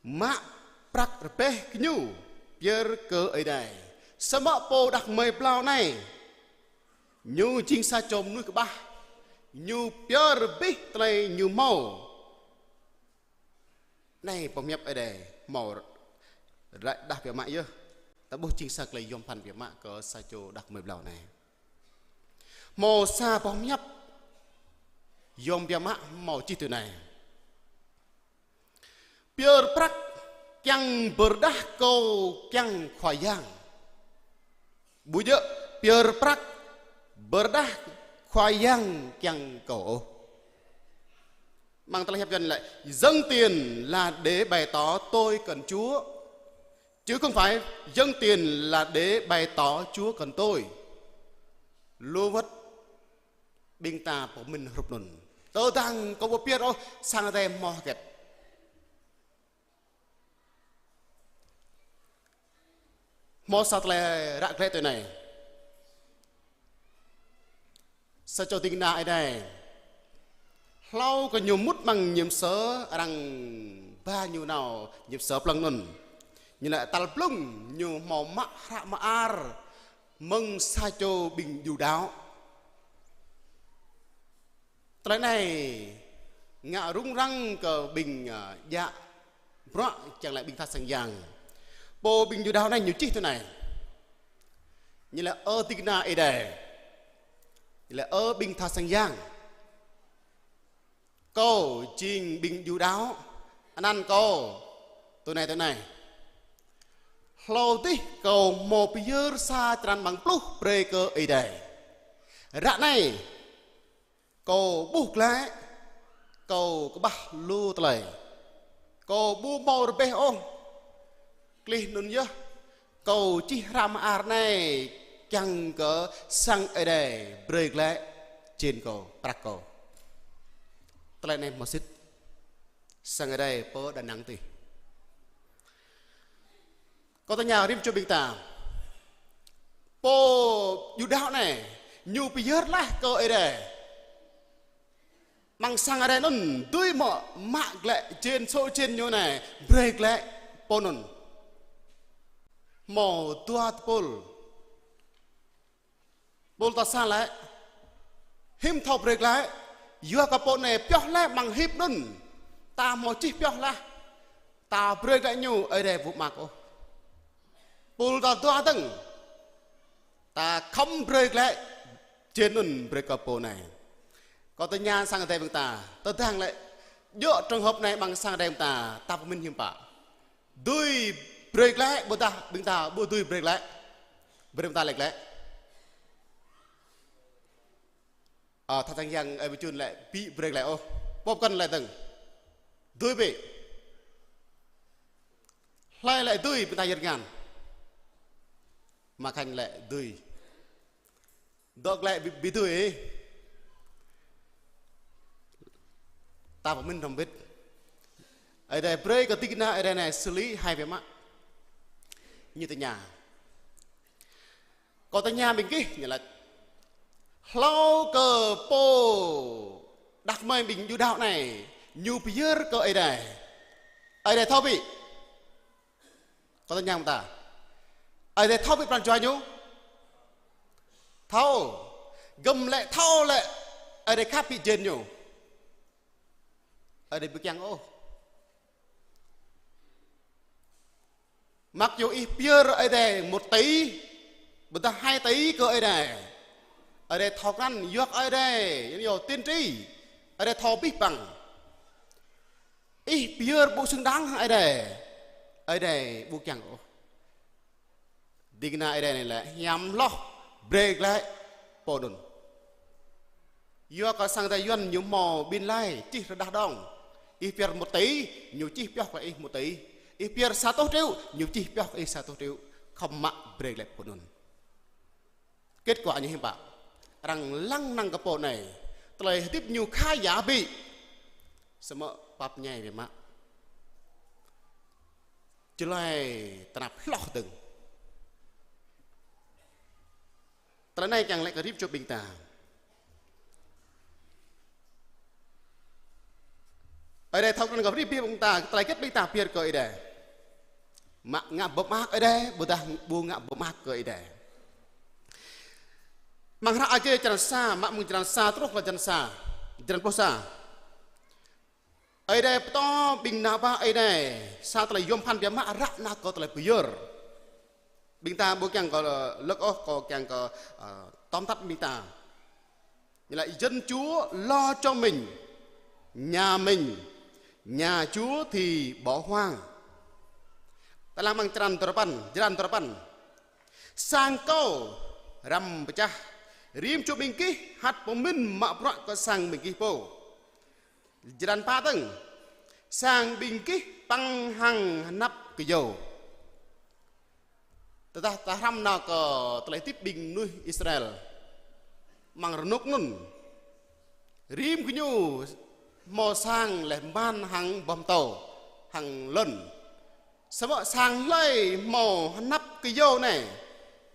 mă prăk rơbeh kơ ñu pơyơr kơ Ơi Adai. Samơ̆ pô đah kơmơi blâo anai, ñu jing sa čô mơnuih kơƀah, ñu pơyơr abih tơlơi ñu hmâo. Anai boh hiăp Ơi Adai hmâo ră đah biă mă yơh. Ta ƀuh jing sa tơlơi yom pơphan biă mă kơ sa čô đah kơmơi blâo anai. Hmâo sa boh hiăp yom biă mă hmâo čih tui anai: Pơyơr prăk kiăng pơrơđah kâo kiăng Khua Yang. Ƀu djơ̆ pơyơr prăk pơrơđah Khua Yang kiăng kâo ôh. Amăng tơlơi hiăp Yuan lĕ: Dâng tiền là để bày tỏ tôi cần Chúa, chứ không phải dâng tiền là để bày tỏ Chúa cần tôi. Lu wơ̆t ƀing ta pơmĭn hrup anŭn. Tơdang kâo ƀu pơyơr ôh, sang Ơi Adai hmâo hơget? Hmâo sa tơlơi ră glaĭ tui anai. Sa čô ding kơna Ơi Adai, hlâo kơ ñu mŭt amăng nhiệm sở, arăng ba ñu nao nhiệm sở plơ̆ng anŭn. Ñu laĭ tal blung ñu hmâo mă hră mơar mơ̆ng sa čô ƀing Yu Đaŏ. Tơlơi anai ngă rŭng răng kơ ƀing, ơ, djă bruă, kiăng laĭ ƀing tha sang yang. Pô ƀing Yu Đaŏ anai ñu čih tui anai. Ñu laĭ: Ơ ding kơna Ơi Adai. Ñu laĭ: Ơ ƀing tha sang yang. Kâo jing ƀing Yu Đaŏ, anăn kâo tui anai tui anai. Hlâo dih kâo hmâo pơyơr sa črăn amăng pluh brơi kơ Ơi Adai. Ră anai kâo ƀuh glaĭ, kâo kơƀah lu tơlơi. Kâo ƀu hmâo rơbeh ôh. Klih anŭn yơh, kâo čih hră mơar anai kiăng kơ sang Ơi Adai brơi glaĭ jên kâo, prăk kâo. Tơlơi anai hmâo sĭt. Sang Ơi Adai pơ Đà Nẵng tih. Kâo tơña rĭm čô ƀing ta. Pô Yu Đaŏ anai, ñu pơyơr laih kơ Ơi Adai. Amăng sang Ơi Adai anŭn, dưi mơ̆ mă glaĭ jên, sô̆ jên ñu anai, brơi glaĭ pô anŭn? Hmâo dua tơpul. Tơpul tal sa laĭ: Hiư̆m thâo brơi glaĭ, yua kơ pô anai pioh laih amăng hip anŭn. Ta hmâo čih pioh laih. Ta brơi glaĭ ñu, Ơi Adai ƀu mă ôh. Tơpul tal dua dơ̆ng: Ta khŏm brơi glaĭ jên anŭn brơi kơ pô anai. Kâo tơña sang Ơi Adai ƀing ta, tơdang lĕ djơ̆ trường hợp anai amăng sang Ơi Adai ƀing ta, ta pơmĭn hiư̆m pă? Dưi brơi glaĭ ƀôdah ƀing ta ƀu dưi brơi glaĭ? Brơi ƀing ta laĭ glaĭ. Ơ, tha sang yang Ơi Bơčun laĭ ƀu brơi glaĭ ôh. Pô pơkŏn laĭ dơ̆ng: Dưi ƀĕ. Hlơi laĭ dưi, ƀing ta yơr tơngan. Mă Khanh laĭ dưi. Dŏ glaĭ ƀu, ƀu dưi. Ta pơmĭn hrŏm bĭt. Ơi Adai brơi kơ ding kơna Ơi Adai anai xử lý hai biă mă. Ñu tơña. Kâo tơña ƀing gih, ñu laĭ: Hlâo kơ pô đah kơmơi ƀing Yu Đaŏ anai, ñu pơyơr kơ Ơi Adai, Ơi Adai thâo ƀĕ? Kâo tơña ƀing ta. Ơi Adai thâo ƀĕ pran jua ñu? Thâo. Gơ̆m lĕ thâo lĕ Ơi Adai khăp ƀĕ jên ñu? Ơi Adai ƀu kiăng ôh. Mặc dù ih pơyơr Ơi Adai một tỷ, ƀôdah hai tỷ kơ Ơi Adai, Ơi Adai thâo krăn, yua kơ Ơi Adai, ñu tiên tri, Ơi Adai thâo abih bang. Ih pơyơr ƀu xứng đáng hăng Ơi Adai, Ơi Adai ƀu kiăng ôh. Ding kơna Ơi Adai anai lĕ hiam hloh brơi glaĭ pô anŭn. Yua kơ sang Ơi Adai Yuan ñu hmâo ƀing laĭ čih rơđah đŏng. Ih pơyơr một tỷ, ñu čih pioh kơ ih một tỷ. Ih pơyơr sa rơtuh triệu, ñu čih pioh kơ ih sa rơtuh triệu. Khŏm mă brơi glaĭ pô anŭn. Kết quả ñu hiư̆m pă? Arăng lăng năng kơ pô anai, tơlơi hơdip ñu khá giả ƀĕ. Samơ̆ pap ñai biă mă. Jơlơi tơnap hloh dơ̆ng. Tơlơi anai kiăng laĭ kơ rĭm čô ƀing ta. Ơi Adai thâo krăn kơ rĭm ƀing ta, tơlơi hơget ƀing ta pơyơr kơ Ơi Adai. Mă ngă pơmơak Ơi Adai, ƀôdah ƀu ngă pơmơak kơ Ơi Adai. Amăng hră Agê črăn sa, mă mơ̆ng črăn sa truh kơ črăn sa, črăn pluh sa. Ơi Adai pơtô ƀing ană bă Ơi Adai, sa tơlơi yôm phăn biă mă ră ană kơ tơlơi pơyơr. Ƀing ta ƀu kiăng kơ lơ̆k ôh, kơ kiăng kơ, ơ, tóm tắt ƀing ta. Ñu laĭ: Dân Chúa lo cho mình, nhà mình, nhà Chúa thì bỏ hoang. Ta lăng amăng črăn duapăn, črăn duapăn. Sang kâo răm pơčah, rĭm čô ƀing gih hăt pơmĭn mă bruă kơ sang ƀing gih pô. Črăn pă dơ̆ng. Sang ƀing gih păng hăng hơnăp kơyâo. Tơdah ta hrăm nao kơ tơlơi hơdip ƀing mơnuih Israel amăng rơnŭk anŭn, rĭm gơñu hmâo sang laih mơ̆n hăng boh pơtâo, hăng lŏn. Samơ̆ sang hlơi hmâo hơnăp kơyâo anai,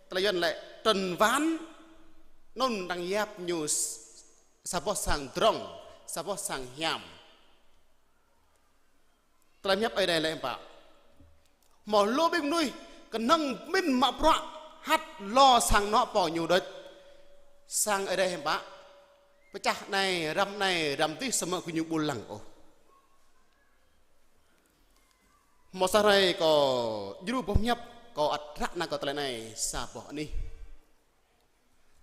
tơlơi Yuan laĭ trần ván, anŭn arăng yap ñu s-, sa boh sang drŏng, sa boh sang hiam. Tơlơi pơhiăp Ơi Adai laĭ hiư̆m pă? Hmâo lu ƀing mơnuih kơnơ̆ng pơmĭn mă bruă hăt lo sang anŏ pô ñu đôč. Sang Ơi Adai hiư̆m pă? Pơčah anai, răm anai, răm adih samơ̆ gơñu ƀu lăng ôh. Hmâo sa hrơi kâo djru boh pơhiăp, kâo ăt ră nao kơ tơlơi anai sa boh anih.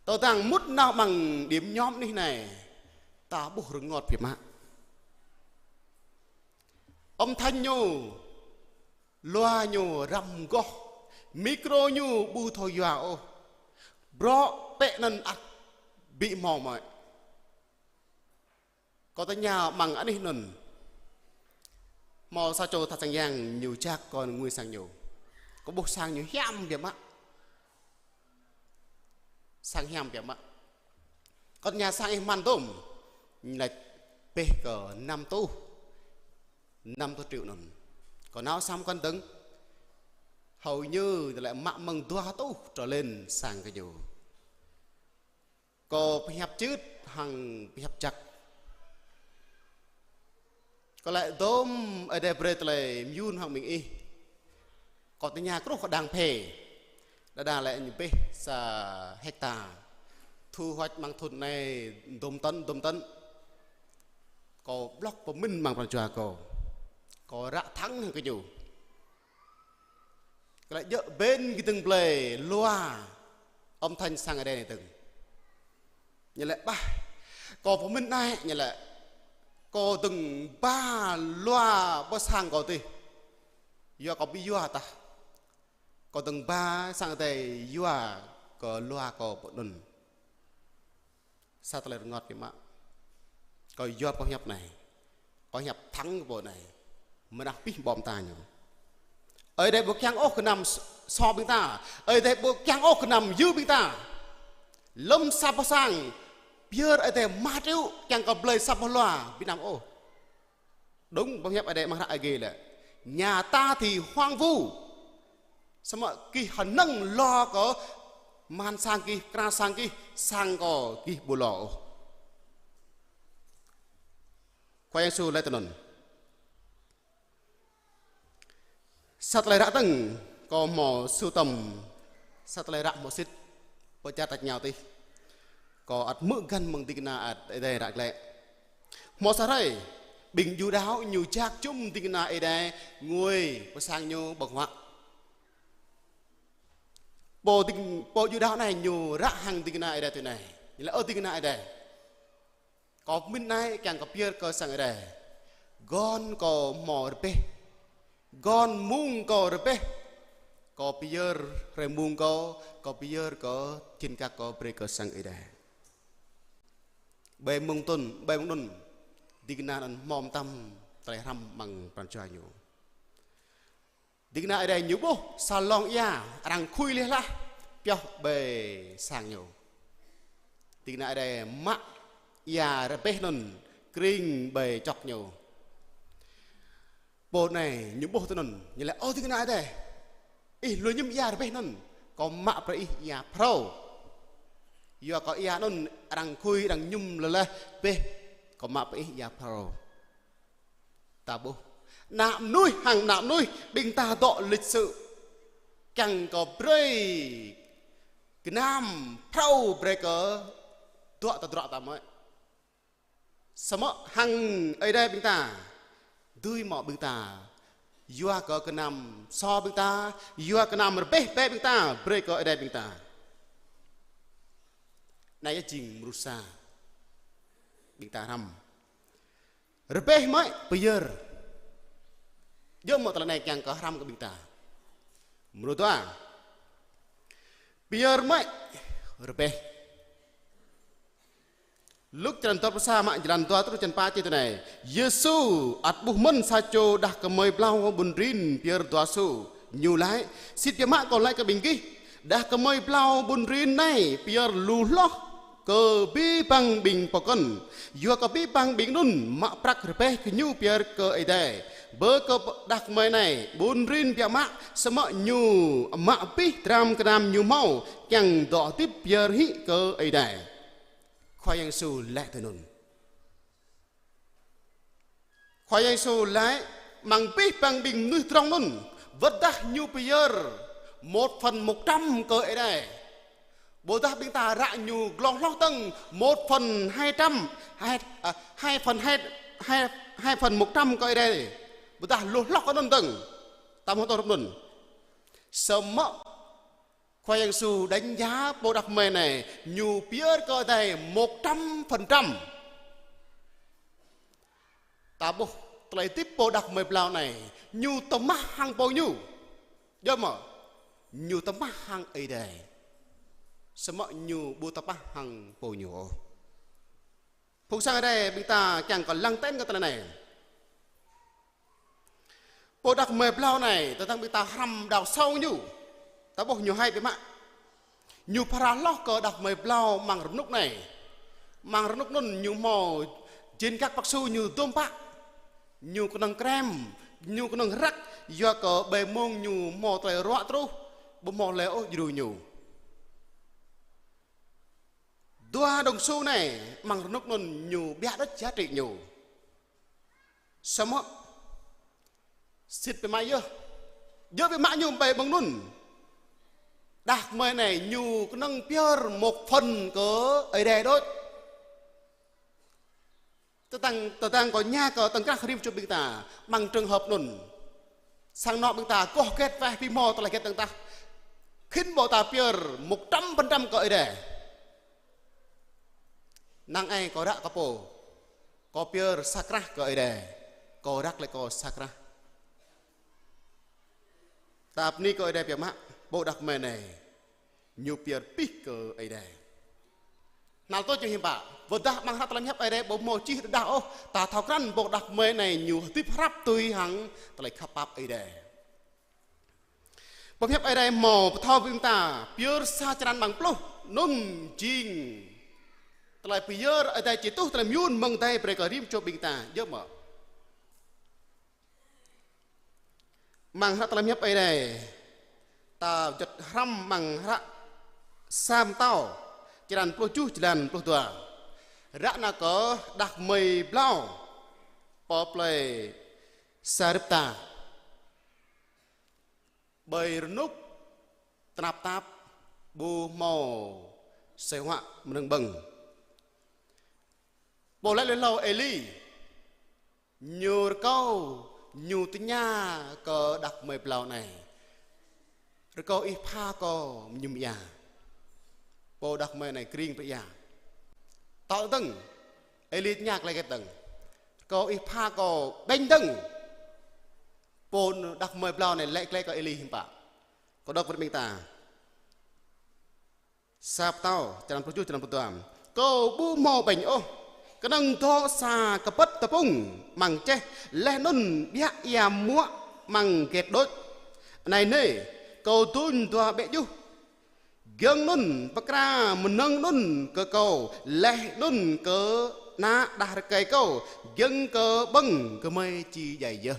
Tơdang mŭt nao amăng điểm nhóm anih anai, ta ƀuh rơngot biă mă. Âm thanh ñu, loa ñu răm goh, micro ñu ƀu thâo yua ôh. Bruă pĕ anŭn ăt ƀu hmâo mơ̆. Kâo tơña amăng anih anŭn. Hmâo sa čô tha sang yang ñu jak kơ ngui sang ñu. Kâo ƀuh sang ñu hiam biă mă. Sang hiam biă mă. Kâo tơña sang ih mơ̆n dôm. Ñu laĭ pĕh kơ năm tuh. Năm tuh triệu anŭn. Kâo nao sam kăn dơ̆ng. Hơô ñu laĭ mă mơ̆ng dua tuh trở lên sang kơ ñu. Kâo pơhiăp čưt hăng pơhiăp jăk. Kâo laĭ dôm Ơi Adai brơi tơlơi mơyun hăng ƀing ih. Kâo tơña truh kơ đang phê. Đơđa laĭ ñu pĕh sa hecta. Thu hoạch amăng thŭn anai dôm tấn, dôm tấn. Kâo blŏk pơmĭn amăng pran jua kâo. Kâo ră thăng hăng kơ ñu. Kơ laĭ djơ̆ ƀing gih dơ̆ng blơi loa âm thanh sang Ơi Adai anai dơ̆ng. Ñu laĭ bah, kâo pơmĭn anai, ñu laĭ kâo dơ̆ng ba loa ƀơi sang kâo adih. Yua kâo ƀu yua tah. Kâo dơ̆ng ba sang Ơi Adai yua kơ loa kâo pơnŭn. Sa tơlơi rơngot biă mă. Kâo yua boh hiăp anai. Kâo hiăp thẳng kơ boh anai. Mơnah pih ƀô̆ mơta ñu. Ơi Adai ƀu kiăng ôh gơnam s-, sô ƀing ta. Ơi Adai ƀu kiăng ôh gơnam yư ƀing ta. Lơ̆m sa boh sang, pơyơr Ơi Adai mă triệu kiăng kơ blơi sa boh loa Việt Nam ôh. Đúng, boh hiăp Ơi Adai amăng hră Agê laĭ: Nhà ta thì hoang vu. Samơ̆ gih hơnơ̆ng lo kơ mơ̆n sang gih, krah sang gih, sang kâo gih ƀu lo ôh. Khua Yang Yêsu laĭ tui anŭn. Sa tơlơi ră dơ̆ng, kâo hmâo sưu tầm, sa tơlơi ră hmâo sĭt, pơ čar tač rơngiao adih. Kâo ăt hmư̆ găn mơ̆ng ding kơna Ơi Adai ră glaĭ. Hmâo sa hrơi, ƀing Yuđa ñu jak čum ding kơna Ơi Adai ngui pơ sang ñu ƀơ̆ng huă. Pô ding, pô Yuđa anai ñu ră hăng ding kơna Ơi Adai tui anai. Ñu laĭ: Ơ ding kơna Ơi Adai. Kâo pơmĭn anai kiăng kơ pơyơr kơ sang Ơi Adai. Gŏn kâo hmâo rơbeh. Gŏn mông kâo rơbeh. Kâo pơyơr hrơi mông kâo, kâo pơyơr kơ čin kăk kâo brơi kơ sang Ơi Adai. Ƀơi mông tŭn, ƀơi mông anŭn, ding kơna anŭn hmâo mơtam tơlơi hrăm amăng pran jua ñu. Ding kơna Ơi Adai ñu ƀuh sa lông ia arăng khui laih laih pioh ƀơi sang ñu. Ding kơna Ơi Adai mă ia rơbeh anŭn kring ƀơi čŏk ñu. Pô anai ñu ƀuh tui anŭn, ñu laĭ: Ơ ding kơna Ơi Adai, ih lui mơñum ia rơbeh anŭn, kâo mă brơi ih ia phrâo. Yua kơ ia anŭn arăng khui, arăng mơñum laih laih rơbeh, kâo mă brơi ih ia phrâo. Ta ƀuh. Ană mơnuih hăng ană mơnuih ƀing ta dŏ lịch sự. Kiăng kơ brơi gơnam phrâo brơi kơ dŏ tơdruă ta mơ̆. Samơ̆ hăng Ơi Adai ƀing ta. Dưi mơ̆ ƀing ta. Yua kơ gơnam sô ƀing ta, yua gơnam rơbeh bĕ ƀing ta, brơi kơ Ơi Adai ƀing ta. Anai yơh jing mrô sa. Ƀing ta hrăm. Rơbeh mơ̆ pơyơr. Djơ̆ mơ̆ tơlơi anai kiăng kơ hrăm kơ ƀing ta. Mrô dua. Pơyơr mơ̆ rơbeh. Luk črăn dua pluh sa mă jơlan dua truh črăn pă čih tui anai. Yêsu ăt ƀuh mơ̆n sa čô đah kơmơi blâo ƀun rin pơyơr dua sô. Ñu laĭ, sĭt biă mă kâo laĭ kơ ƀing gih, đah kơmơi blâo ƀun rin anai pơyơr lu hloh kơ abih bang ƀing pơkŏn. Yua kơ abih bang ƀing anŭn mă prăk rơbeh kơ ñu pơyơr kơ Ơi Adai. Bơ kơ đah kơmơi anai ƀun rin biă mă, samơ̆ ñu mă abih dram gơnam ñu hmâo kiăng dŏ hơdip pơyơr hĭ kơ Ơi Adai. Khua Yang Yêsu laĭ tui anŭn. Khua Yang Yêsu laĭ amăng abih bang ƀing mơnuih drŏng anŭn, wơ̆t dah ñu pơyơr một phần một trăm kơ Ơi Adai. Ƀôdah ƀing ta ră ñu glông hloh dơ̆ng một phần hai trăm, hai, à, hai phần hai, hai, hai phần một trăm kơ Ơi Adai. Ƀôdah lu hloh kơ anŭn dơ̆ng. Ta hmâo tơlơi rup anŭn. Samơ̆ Khua Yang Yêsu đánh giá pô đah kơmơi anai, ñu pơyơr kơ Ơi Adai một trăm phần trăm. Ta ƀuh tơlơi hơdip pô đah kơmơi blâo anai, ñu tơmah hăng pô ñu. Djơ̆ mơ̆, ñu tơmah hăng Ơi Adai. Samơ̆ ñu ƀu tơmah hăng pô ñu ôh. Phung sang Ơi Adai, ƀing ta kiăng kơ lăng ten kơ tơlơi anai. Pô đah kơmơi blâo anai, tơdang ƀing ta hrăm đao sâu ñu. Ta ƀuh ñu hai biă mă. Ñu phara hloh kơ đah kơmơi blâo amăng rơnŭk anai. Amăng rơnŭk anŭn ñu hmâo jên gak păk su ñu dôm pă. Ñu kơnơ̆ng krem, ñu kơnơ̆ng răk, yua kơ ƀơi mông ñu hmâo tơlơi ruă truh, ƀu hmâo lĕ ôh djru ñu. Dua đồng xu anai, amăng rơnŭk anŭn ñu biă đôč giá trị ñu. Samơ̆, sĭt biă mă yơh. Djơ̆ biă mă ñu ƀơi mông anŭn. Đah kơmơi anai ñu kơnơ̆ng pơyơr một phần kơ Ơi Adai đôč. Tơdang, tơdang kâo ña kơ tơ̆ng krah rĭm čô ƀing ta, amăng trường hợp anŭn. Sang anŏ ƀing ta, koh hơget weh ƀu hmâo tơlơi hơget dơ̆ng tah. Khĭn ƀôdah ta pơyơr một trăm phần trăm kơ Ơi Adai. Năng ai kâo răk kơ pô. Kâo pơyơr sa krah kơ Ơi Adai. Kâo răk lĕ kâo sa krah. Ta bơni kơ Ơi Adai biă mă, pô đah kơmơi anai. Ñu pơyơr abih kơ Ơi Adai. Hnal tuč ñu hiư̆m pă. Wơ̆t dah amăng hră tơlơi pơhiăp Ơi Adai ƀu hmâo čih rơđah ôh, ta thâo krăn pô đah kơmơi anai ñu hơdip hrăp tui hăng tơlơi khăp pap Ơi Adai. Pơhiăp Ơi Adai hmâo pơthâo ƀing ta, pơyơr sa črăn amăng pluh, anŭn jing tơlơi pơyơr Ơi Adai či tuh tơlơi mơyun mơ̆ng adai brơi kơ rĭm čô ƀing ta, djơ̆ mơ̆. Amăng hră tơlơi pơhiăp Ơi Adai, ta juăt hrăm amăng hră Sa Pơtao, črăn pluh tơjuh, jơlan pluh dua. Ră anai kơ đah kơmơi blâo, pơ plơi Sarepta. Ƀơi rơnŭk tơnap tap ƀu hmâo asơi huă mơnơ̆ng ƀơ̆ng. Pô laĭ lui hlâo Êli. Ñu rơkâo, ñu tơña kơ đah kơmơi blâo anai. Rơkâo ih pha kâo mơñum ia. Pô đah kơmơi anai kring pơ ia. Tŏ dơ̆ng, Êli tơña tơlơi hơget dơ̆ng. Rơkâo ih pha kâo ƀañ dơ̆ng. Pô đah kơmơi blâo anai laĭ glaĭ kơ Êli hiư̆m pă. Kâo đŏk brơi ƀing ta. Sa Pơtao, črăn pluh tơjuh, črăn pluh dua. Kâo ƀu hmâo ƀañ ôh. Kơnơ̆ng dŏ sa kơbơ̆t tơpŭng amăng čeh, laih anŭn ƀiă ia muă amăng get đôč. Anai nê, kâo duñ dua ƀĕ djuh. Giŏng anŭn pơkra mơnơ̆ng anŭn kơ kâo, laih anŭn kơ ană đah rơkơi kâo, giŏng kơ ƀơ̆ng gơmơi či djai yơh.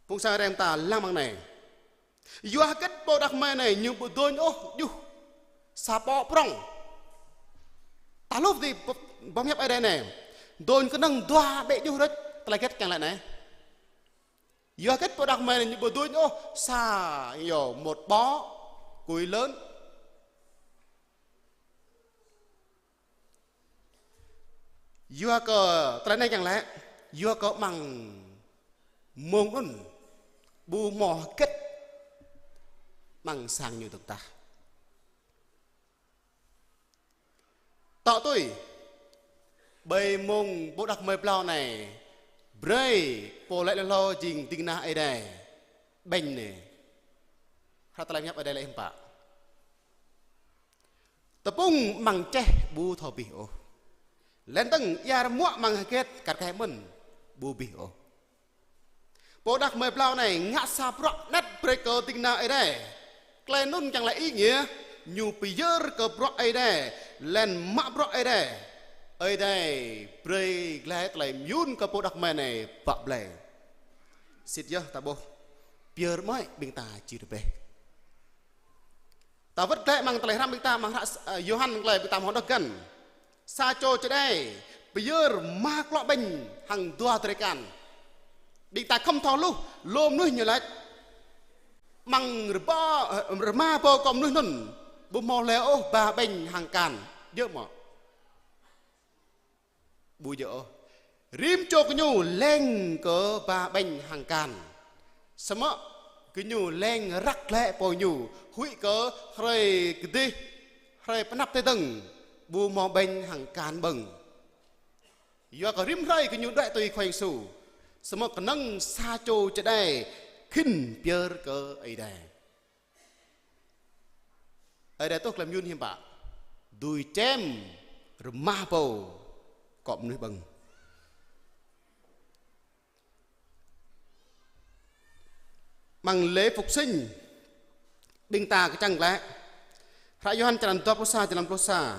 Phung sang rem ta lăng mơ̆ng anai. Yua hơget pô đah kơmơi anai ñu ƀu duñ ôh djuh sa pŏk prŏng. Ta hluh dih pơhiăp Ơi Adai anai. Dôñ kơnơ̆ng dua ƀĕ djuh rơč, tơlơi hơget kiăng laĭ anai. Yua hơget pô đah kơmơi anai ñu ƀu dôñ ôh sa, yơh, một bó, kui lơn. Yua kơ tơlơi anai kiăng laĭ, yua kơ amăng mông anŭn ƀu hmâo hơget amăng sang ñu dơ̆ng tah. Tŏ tui, ƀơi mông pô đah kơmơi ƀlâo anai, brơi pô laĭ hlâo jing ding kơna Ơi Adai ƀañ anai. Hră tơlơi pơhiăp Ơi Adai laĭ hiư̆m pă. Tơpŭng amăng čeh ƀu thâo abih ôh. Laih dơ̆ng ia rơmuă amăng hơget kar kaĭ mơ̆n ƀu abih ôh. Pô đah kơmơi ƀlâo anai ngă sa bruă anet brơi kơ ding kơna Ơi Adai. Tơlơi anŭn kiăng laĭ ý nghĩa, ñu pơyơr kơ bruă Ơi Adai, laih anŭn mă bruă Ơi Adai. Ơi Adai brơi glaĭ tơlơi mơyŭn kơ pô đah kơmơi anai bă blai. Sĭt yơh ta ƀuh, pơyơr mơ̆ ƀing ta či rơbeh. Ta wơ̆t glaĭ amăng tơlơi hrăm ƀing ta, amăng hră, ơ, Yôhan glaĭ ƀing ta hmâo đŏk găn. Sa čô čơđai pơyơr rơma klŏ ƀañ hăng dua drơi akan. Ƀing ta khŏm thâo hluh, lu mơnuih ñu laĭ. Amăng rơbâo, ơ, rơma rơbâo akŏ mơnuih anŭn, ƀu hmâo hlơi ôh ba ƀañ hăng akan. Djơ̆ mơ̆? Ƀu djơ̆ ôh. Rĭm čô gơñu leng kơ ba ƀañ hăng akan. Samơ̆ gơñu leng răk glaĭ pô ñu, huĭ kơ hrơi kơdih, hrơi pơanăp tơdang, ƀu hmâo ƀañ hăng akan ƀơ̆ng. Yua kơ rĭm hrơi gơñu đuaĭ tui Khua Yang Yêsu. Samơ̆ kơnơ̆ng sa čô čơđai khĭn pơyơr kơ Ơi Adai. Ơi Adai tuh tơlơi mơyŭn hiư̆m pă? Dưi čem rơma rơbâo akŏ mơnuih ƀơ̆ng. Amăng lễ phục sinh, ƀing ta kơčăng glaĭ. Hră Yôhan črăn dua pluh sa, črăn pluh sa.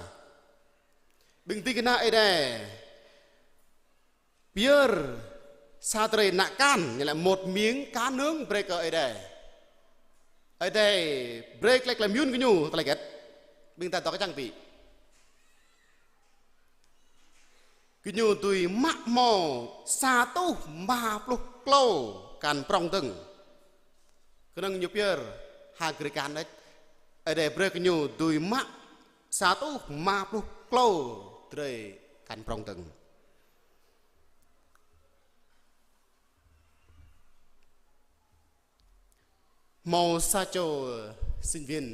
Ƀing ding kơna Ơi Adai pơyơr sa drơi ană akan, nghĩa là một miếng cá nướng brơi kơ Ơi Adai. Ơi Adai brơi tơlơi, tơlơi mơyŭn gơñu tơlơi hơget? Ƀing ta dŏ kơčăng ƀĭ. Gơñu dưi mă hmâo sa rơtuh rơma pluh klâo akan prŏng dơ̆ng. Kơnơ̆ng ñu pơyơr ha drơi akan đôč. Ơi Adai brơi gơñu dưi mă sa rơtuh rơma pluh klâo drơi akan prŏng dơ̆ng. Hmâo sa čô sinh viên,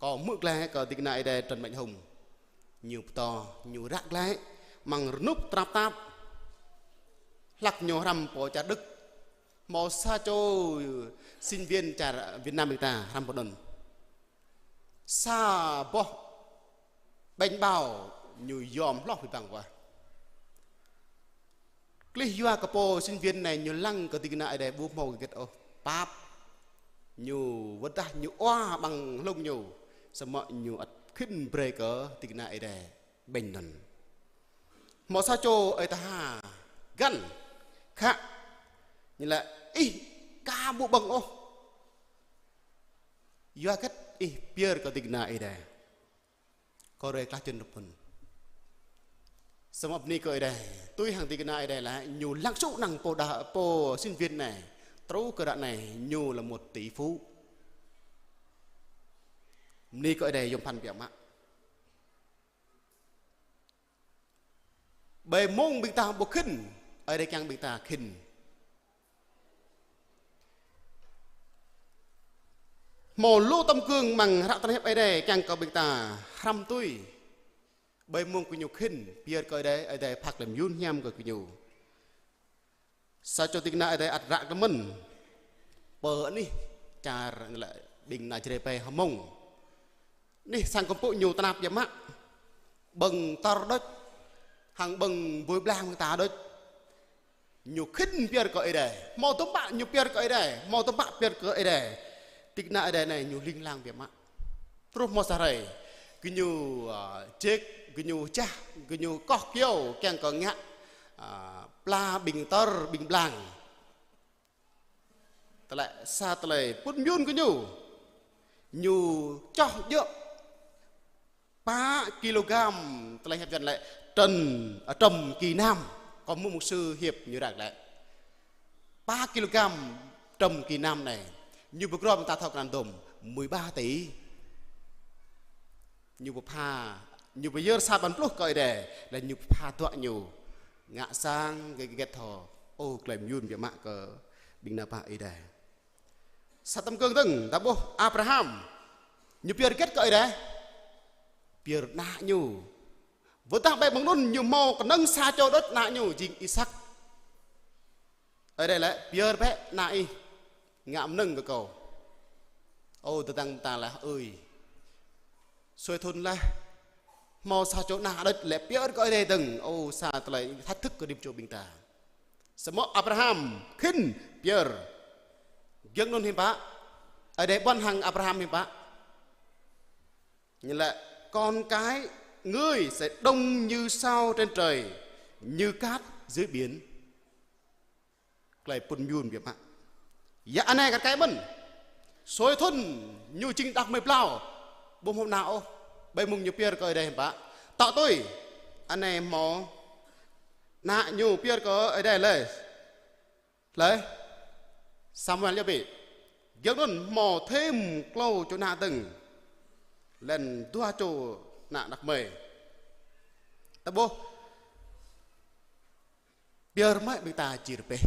kâo hmư̆ glaĭ kơ ding kơna Ơi Adai Trần Mạnh Hùng. Ñu pơtô, ñu răk glaĭ amăng rơnŭk tơnap tap. Hlăk ñu hrăm pơ čar Đức. Hmâo sa čô sinh viên čar Việt Nam ƀing ta hrăm pơ anŭn. Sa boh ƀañ ƀâo ñu yom hloh abih bang wa. Klih yua kơ pô sinh viên anai ñu lăng kơ ding kơna Ơi Adai ƀu hmâo hơget ôh. Pap. Ñu wơ̆t dah ñu ua ƀăng hlung ñu. Samơ̆ ñu ăt khĭn brơi kơ ding kơna Ơi Adai ƀañ anŭn. Hmâo sa čô ơi tha găn khă. Ñu laĭ ih aka ƀu ƀơ̆ng ôh. Yua hơget ih pơyơr kơ ding kơna Ơi Adai. Kâo rai klah čun rơpŭn. Samơ̆ bơni kơ Ơi Adai. Tui hăng ding kơna Ơi Adai laĭ, ñu lăng sŭ năng pô đa, pô sinh viên anai. Truh kơ ră anai, ñu là một tỷ phú. Bơni kơ Ơi Adai yom pơphan biă mă. Ƀơi mông ƀing ta ƀu khĭn, Ơi Adai kiăng ƀing ta khĭn. Hmâo lu tấm gương amăng hră tơlơi pơhiăp Ơi Adai kiăng kơ ƀing ta hrăm tui. Ƀơi mông gơñu khĭn, pơyơr kơ Ơi Adai, Ơi Adai pơphak lơ̆m yun hiam kơ gơñu. Sa čô ding kơna Ơi Adai ăt răk kơ mơ̆n. Pơ anih čar lĕ ƀing kơna Jrai ƀai hơmông. Anih sang kơmpŭ ñu tơnap biă mă. Ƀơ̆ng tơr đôč. Hăng ƀơ̆ng bui blang ta đôč. Ñu khĭn pơyơr kơ Ơi Adai. Hmâo tơm pă ñu pơyơr kơ Ơi Adai. Hmâo tơm pă pơyơr kơ Ơi Adai. Ding kơna Ơi Adai anai ñu ling lang biă mă. Truh hmâo sa hrơi, gơñu, ơ, jek, gơñu jah, gơñu koh kyâo, kiăng kơ ngă, ơ, pla ƀing tơr, ƀing blang. Tơlơi, sa tơlơi pŭn mơyŭn gơñu. Ñu čoh djơ̆ pă kilogram, tơlơi hiăp Yuan laĭ, Trần, à, trầm kỳ nam, kâo hmư̆ mục sư Hiệp ñu răng lĕ. Pă kilogram trầm kỳ nam anai. Ñu pơgrong ta thâo krăn dôm, mười ba tỷ. Ñu pơpha, ñu pơyơr sa păn pluh kơ Ơi Adai, lĕ ñu pơpha duă ñu. Ngă sang gĕt gĕt thâo. Ơ, tơlơi mơyun biă mă kơ ƀing ană bă Ơi Adai. Sa tơm kơng dơ̆ng, ta ƀuh Abraham. Ñu pơyơr hơget kơ Ơi Adai? Pơyơr ană ñu. Wơ̆t tơdah ƀơi mơ̆ng anŭn ñu hmâo kơnơ̆ng sa čô đôč ană ñu jing Isak. Ơi Adai laĭ, pơyơr bĕ ană ih ngă mơnơ̆ng kơ kâo. Ơ, tơdang ta laĭ, ơi. Sui thun laih, hmâo sa čô ană đôč lĕ pơyơr kơ Ơi Adai dơ̆ng. Ơ, sa tơlơi thách thức kơ rĭm čô ƀing ta. Samơ̆ Abraham khĭn pơyơr. Giŏng anŭn hiư̆m pă? Ơi Adai ƀuăn hăng Abraham hiư̆m pă? Ñu laĭ, con cái ngươi sẽ đông như sao trên trời, như cát dưới biển. Tơlơi pŭn mơyun biă mă. Yă anai kar kaĭ mơ̆n. Sui thun ñu jing đah kơmơi blâo. Ƀu hmâo ană ôh. Ƀơi mông ñu pơyơr kơ Ơi Adai hiư̆m pă? Tŏ tui. Anai hmâo ană ñu pơyơr kơ Ơi Adai laih. Laih. Samuel yơh ƀĭ. Giŏng anŭn hmâo thêm klâo čô ană dơ̆ng. Lĕ dua čô ană đah kơmơi. Ta ƀuh. Pơyơr mơ̆ ƀing ta či rơbeh.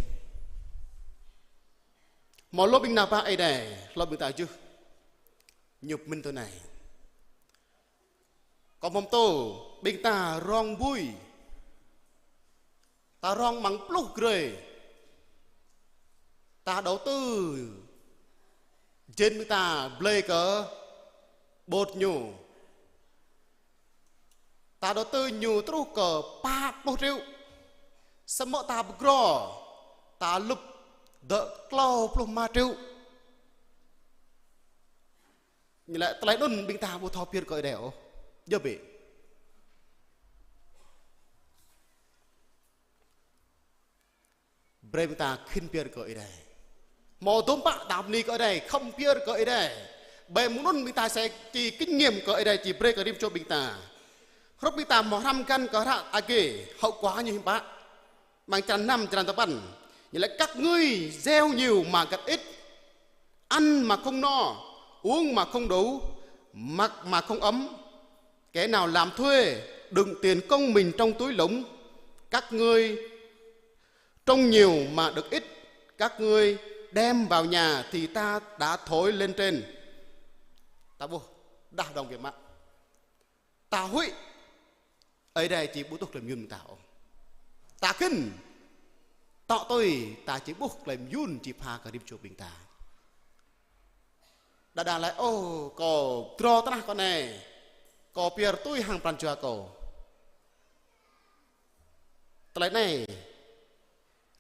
Hmâo lu ƀing ană bă Ơi Adai, lu ƀing ta juh. Ñu pơmĭn tui anai. Kâo hmâo pơtô, ƀing ta rong ƀui. Ta rong amăng pluh grơi. Ta đầu tư. Jên ƀing ta blơi kơ ƀôt ñu. Ta đầu tư ñu truh kơ pă pluh triệu. Samơ̆ ta pơgro, ta lŭp dơ̆ klâo pluh rơma triệu. Ñu laĭ tơlơi anŭn ƀing ta ƀu thâo pơyơr kơ Ơi Adai ôh. Djơ̆ ƀĕ. Brơi ƀing ta khĭn pơyơr kơ Ơi Adai. Hmâo dôm pă ta bơni kơ Ơi Adai, khŏm pơyơr kơ Ơi Adai. Ƀơi mông anŭn ƀing ta sẽ či kinh nghiệm kơ Ơi Adai či brơi kơ rĭm čô ƀing ta. Hrup ƀing ta hmâo hrăm găn kơ hră Agê, hậu quả ñu hiư̆m pă. Amăng črăn năm, črăn tơpăn. Ñu laĭ các ngươi gieo nhiều mà gặt ít, ăn mà không no, uống mà không đủ, mặc mà không ấm. Kẻ nào làm thuê, đựng tiền công mình trong túi lủng, các ngươi trông nhiều mà được ít, các ngươi đem vào nhà thì ta đã thổi lên trên. Ta ƀuh, đah dong biă mă. Ta huĭ, Ơi Adai či ƀu tuh tơlơi mơyun ta ôh. Ta khĭn, tŏ tui, ta či ƀuh tơlơi mơyun či pha kơ rĭm čô ƀing ta. Đa đa laĭ, ơ, kâo pơdrô tơnah kâo anai, kâo pơyơr tui hăng pran jua kâo. Tơlơi anai,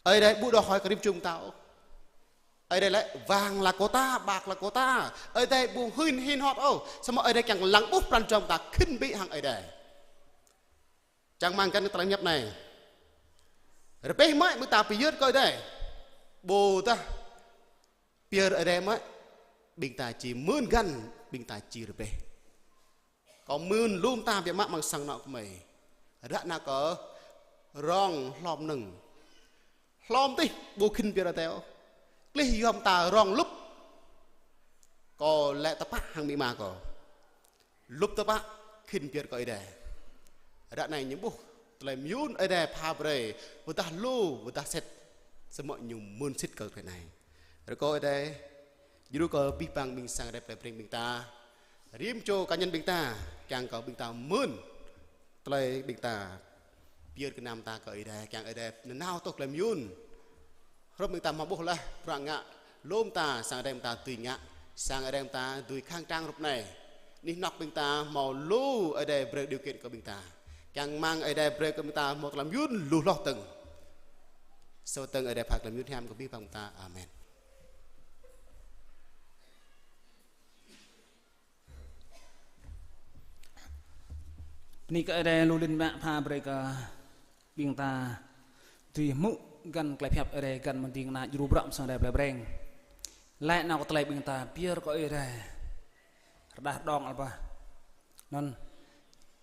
Ơi Adai ƀu đòi hỏi kơ rĭm čô ƀing ta ôh. Ơi Adai laĭ, vàng là của ta, bạc là của ta. Ơi Adai ƀu hưn hĭn hŏt ôh. Samơ̆ Ơi Adai kiăng lăng ƀuh pran jua ƀing ta khĭn ƀĭ hăng Ơi Adai. Čang rơmang găn tơlơi hiăp anai. Rơbeh mơ̆ ƀing ta pơyơr kơ Ơi Adai. Ƀôdah pơyơr Ơi Adai mơ̆, ƀing ta či mưn găn, ƀing ta či rơbeh. Kâo mưn lŏm ta biă mă amăng sang anŏ kơmơi. Ră anai kâo rong hlom nơ̆ng. Hlom tih ƀu khĭn pơyơr Ơi Adai ôh. Klih yom ta rong lŭp. Kâo laĭ tơpă hăng amĭ ama kâo. Lŭp tơpă khĭn pơyơr kơ Ơi Adai. Ră anai ñu ƀuh tơlơi mơyun Ơi Adai pha brơi, ƀôdah lu, ƀôdah sĭt. Samơ̆ ñu mưn sĭt kơ tơlơi anai. Rơkâo Ơi Adai, djru kơ abih bang ƀing sang Ơi Adai plei Breng ƀing ta. Rĭm čô cá nhân ƀing ta, kiăng kơ ƀing ta mưn tơlơi ƀing ta pơyơr gơnam ta kơ Ơi Adai, kiăng Ơi Adai nanao tuh tơlơi mơyun. Hrup ƀing ta hmâo ƀuh laih, bruă ngă, lŏm ta, sang Ơi Adai ƀing ta dưi ngă, sang Ơi Adai ƀing ta dưi khăng trang hrup anai. Anih anŏk ƀing ta hmâo lu Ơi Adai brơi điều kiện kơ ƀing ta. Kiăng rơmang Ơi Adai brơi kơ ƀing ta hmâo tơlơi mơyun lu hloh dơ̆ng. Sô dơ̆ng Ơi Adai pha tơlơi mơyun hiam kơ abih bang ƀing ta. Amen. Bơni kơ Ơi Adai lu lin mă pha brơi kơ ƀing ta dưi hmư̆ găn tơlơi pơhiăp Ơi Adai găn mơ̆ng ding kơna djru bruă sang Ơi Adai plei Breng. Laĭ nao kơ tơlơi ƀing ta pơyơr kơ Ơi Adai. Rơđah rơđong alba. Anŭn.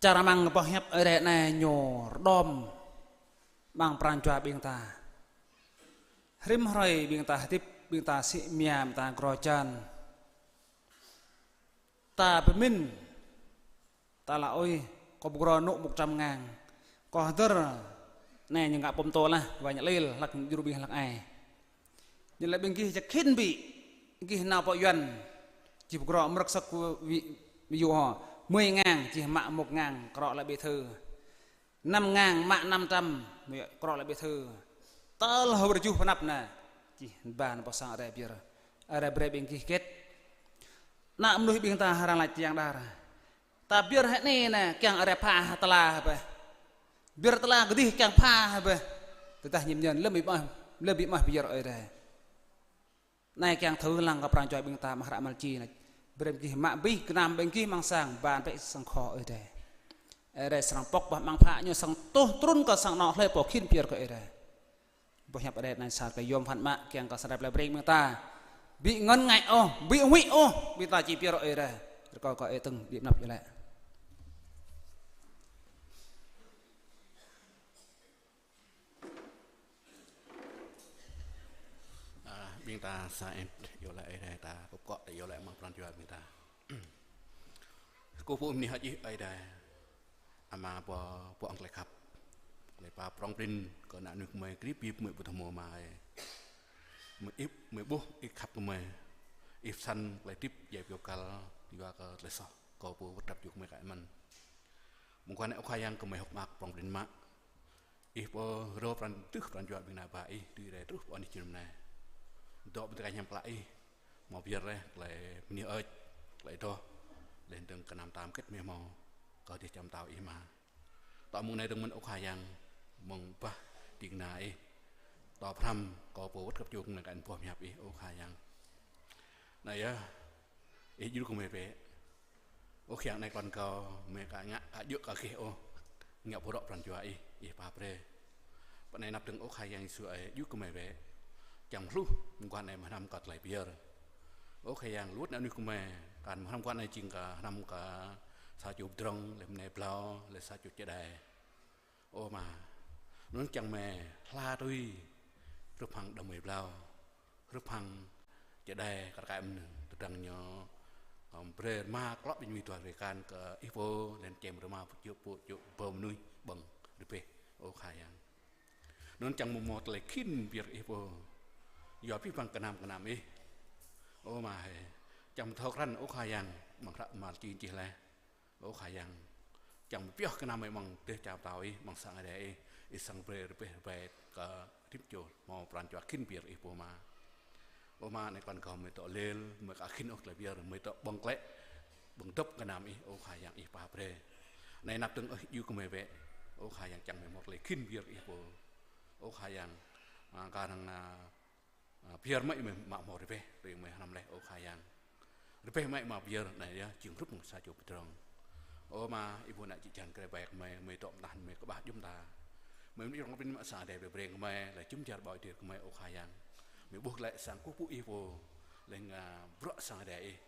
Čar amăng boh hiăp Ơi Adai anai ñu rơđom amăng pran jua ƀing ta. Rĭm hrơi ƀing ta hơdip, ƀing ta sĭ mia, ƀing ta grô jăn. Ta pơmĭn, ta laĭ: Ôi, kâo pơgrô anŭn một trăm ngàn. Kâo hơdơr anai ñu ngă pơm tô lah, wa ñu lil, hlăk djru ƀing hlăk ai. Ñu laĭ ƀing gih čơkhĭn ƀĭ, gih nao pơ Yuan, gih pơgrô mrơ̆k sơ̆k wĭ, wĭ yua hŏ, mười ngàn, gih mă một ngàn, krŏ laĭ bí thư. Năm ngàn, mă năm trăm, krŏ laĭ bí thư. Tơl hơwơr juh pơnăp anai, gih ba nao pơ sang Ơi Adai pơyơr. Ơi Adai brơi ƀing gih hơget. Ană mơnuih ƀing ta arăng laĭ tiang đar. Ta pơyơr hơnai anai, kiăng Ơi Adai pha tơla hơbeh. Pơyơr tơla kơdih kiăng pha hơbeh. Tơdah ñu mơñen lơ̆m ƀĭ mơh, lơ̆m ƀĭ mơh pơyơr Ơi Adai. Anai kiăng thâo lăng kơ pran jua ƀing ta mă hră mơ̆l či anai. Brơi ƀing gih mă abih gơnam ƀing gih amăng sang, ba pĕ sang khua Ơi Adai. Ơi Adai srăng pŏk bah amăng phă ñu srăng tuh trŭn kơ sang anŏ hlơi pô khĭn pơyơr kơ Ơi Adai. Boh hiăp Ơi Adai anai sa tơlơi yôm phăn mă, kiăng kơ srăng rep lĕ brơi ƀing ta. Ƀu ngăn ngại ôh, ƀu huĭ ôh, ƀing ta či pơyơr Ơi Adai. Rơkâo kơ ơi tơng, ƀu mơnăp yơh lĕ. A, ƀing ta sa ĕt iâu laĭ Ơi Adai ta, kơkuh kơ ta iâu laĭ amăng pran jua ƀing ta. Kơkuh pơpŭ bơni hơơč Ih Ơi Adai. Ama pô, pô ăng tơlơi khăp. Tơlơi pap prŏng prin kơ ană mơnuih gơmơi krip pip gơmơi ƀu thâo hmâo Ama ơi. Gơmơi ip, gơmơi ƀuh Ih khăp kơ gơmơi. Ih pơsăn tơlơi hơdip djai pioh kăl, yua kơ tơlơi soh kâo pô wơ̆t drăp jua gơmơi kơ mơ̆n. Mơguah anai ơ Khua Yang gơmơi hơ̆k mơak prŏng prin mă. Ih pô rô pran, tưh pran jua ƀing ană bă Ih, tui Ih rai truh pơ anih jơnum anai. Dŏ ƀing ta kơ hiam klă Ih, hmâo pơyơr laih tơlơi bơni hơơč, tơlơi adoh, laih dơ̆ng gơnam tam kĕt mơ̆ hmâo, kơ dêh čar pơtao Ih mơ̆n. Tŏ mơ̆ng anai dơ̆ng mơ̆n ơ Khua Yang, mơ̆ng bah ding kơna Ih. Tŏ pơhrăm kâo pô wơ̆t gơ̆p jung anai kơ anŭn boh hiăp Ih ơ Khua Yang. Anai yơh, Ih djru kơ gơmơi bĕ. Ơ Khua Yang, anai kơnơ̆ng kâo, gơmơi aka ngă, aka djơ̆ aka gêh ôh. Ngă pơrŏ pran jua Ih, Ih pap brơi. Pơ anai năp dơ̆ng ơ Khua Yang Yêsu ơi, djru kơ gơmơi bĕ. Čang hluh, mơguah anai mơ̆ hrăm kơ tơlơi pơyơr. Ơ Khua Yang, lu wơ̆t ană mơnuih gơmơi, kar mơ̆ hrăm mơguah anai jing kar hrăm kơ sa čô pơdrŏng, laih mơ̆ anai blâo, laih sa čô čơđai. Ơ Ama, anŭn čang gơmơi hla tui, hrup hăng đah gơmơi blâo. Hrup hăng čơđai kar kaĭ mơnơ̆ng tơdang ñu, ơ, brơi rơma klŏ ƀing mơnuih dua rơkan kơ Ih pô, laih čem rơma pơ čô, pơ čô, pơ mơnuih ƀơ̆ng rơbeh, ơ Khua Yang. Anŭn čang mơ̆ hmâo tơlơi khĭn pơyơr Ih pô. Yua abih bang gơnam gơnam Ih. Ơ Ama hơi, čang mơ̆ thâo krăn ơ Khua Yang, amăng hră mơ̆l či čih laih. Ơ Khua Yang, čang mơ̆ pioh gơnam gơmơi amăng dêh čar pơtao Ih, amăng sang Ơi Adai Ih, Ih srăng brơi rơbeh rơbai kơ rĭm čô hmâo pran jua khĭn pơyơr Ih pô Ama. Ơ Ama, anai kơnơ̆ng kâo gơmơi dŏ lêl, gơmơi aka khĭn ôh tơlơi pơyơr, gơmơi dŏ ƀơ̆ng klĕ, ƀơ̆ng dŏp gơnam Ih, ơ Khua Yang Ih pap brơi. Anai năp dơ̆ng ôh djru kơ gơmơi bĕ, ơ Khua Yang čang mơ̆ hmâo tơlơi khĭn pơyơr Ih pô. Ơ Khua Yang, a, kar hăng, a, A, pơyơr mơ̆ gơmơi mă hmâo rơbeh, tui gơmơi hrăm laih, ơ Khua Yang. Rơbeh mơ̆ gơmơi pơyơr, anai yơh, jing hrup mơ̆ng sa čô pơdrŏng. Ơ Ama, Ih ƀuh ană čư̆ čan krê bai gơmơi, gơmơi dŏ mơtah gơmơi kơƀah jum ta. Gơmơi mơ̆ prŏng prin mă sang Ơi Adai brơi brơi gơmơi, laih jum dar ƀơi adai gơmơi, ơ Khua Yang. Gơmơi ƀuh glaĭ sang kơkuh pơpŭ Ih pô, laih ngă bruă sang Ơi Adai Ih.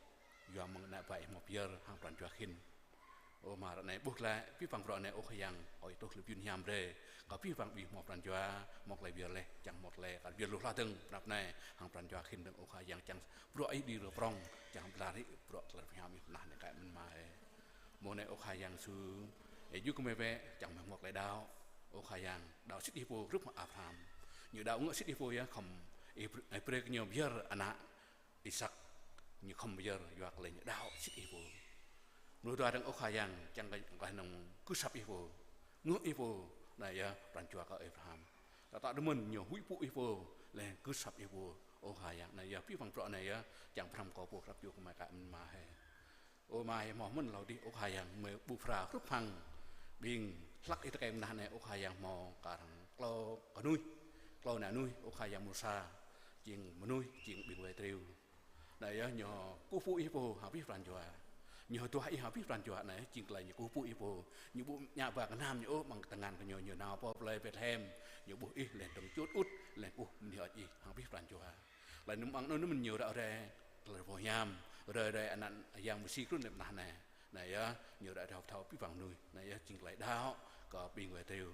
Yua mơ̆ng ană bă Ih hmâo pơyơr, hăng pran jua khĭn. Ơ Ama, ră anai ƀuh glaĭ, abih bang bruă anai ơ Khua Yang, ơi truh lơ̆m yun hiam brơi. Kơ abih bang ƀing hmâo pran jua, hmâo tơlơi pơyơr laih, čang hmâo tơlơi, kar pơyơr lu hloh dơ̆ng, pơnăp anai, hăng pran jua khĭn dơ̆ng ơ Khua Yang, čang bruă Ih đĭ rơprŏng, čang pơlar hĭ bruă tơlơi pơhiam Ih pơnah anai kơ mơ̆n Ama hơi. Mơ̆ng anai ơ Khua Yang Yêsu, Ih djru kơ gơmơi bĕ, čang gơmơi hmâo tơlơi đaŏ, ơ Khua Yang, đaŏ sĭt Ih pô hrup hăng Abraham. Ñu đaŏ ngă sĭt Ih pô yơh, khŏm Ih brơi, Ih brơi kơ ñu pơyơr ană Isak, ñu khŏm pơyơr yua kơ lĕ ñu đaŏ sĭt Ih pô. Mơnuih dua dơ̆ng ơ Khua Yang, čang kơ, kơ hơnơ̆ng kơsăp Ih pô, ngă Ih pô, anai yơh pran jua kơ Abraham. Tơdah dơ̆ng mơ̆n ñu huĭ pơpŭ Ih pô, laih kơsăp Ih pô, ơ Khua Yang, anai yơh abih bang bruă anai yơh, čang pơhrăm kâo pô krăp jua kơ gơmơi kơ mơ̆n Ama hơi. Ơ Ama, hmâo mơ̆n hlâo dih, ơ Khua Yang, gơmơi ƀu phara hrup hăng ƀing hlăk Ih tơkeng mơnah anai, ơ Khua Yang, hmâo kar hăng klâo kơnuih, klâo ană mơnuih, ơ Khua Yang, mơsa, jing mơnuih, jing ƀing wai triu. Anai yơh ñu kơkuh pơpŭ Ih pô hăng abih pran jua. Ñu hơduah Ih hăng abih pran jua anai, jing tơlơi ñu kơkuh pơpŭ Ih pô. Ñu ƀu ngă ba gơnam ñu ôh, amăng tơngan kơ ñu, ñu nao pơ plơi Betlehem. Ñu ƀuh Ih laih dơ̆ng čut ŭt, laih ƀuh bơni hơơč Ih hăng abih pran jua. Laih anŭn amăng anŭn mơ̆n ñu ră ruai tơlơi pơhiam, ră ruai anăn Yang Mêsi trŭn laih mơnah anai. Anai yơh, ñu ră rao thâo abih bang mơnuih. Anai yơh, jing tơlơi đaŏ kơ ƀing wai triu.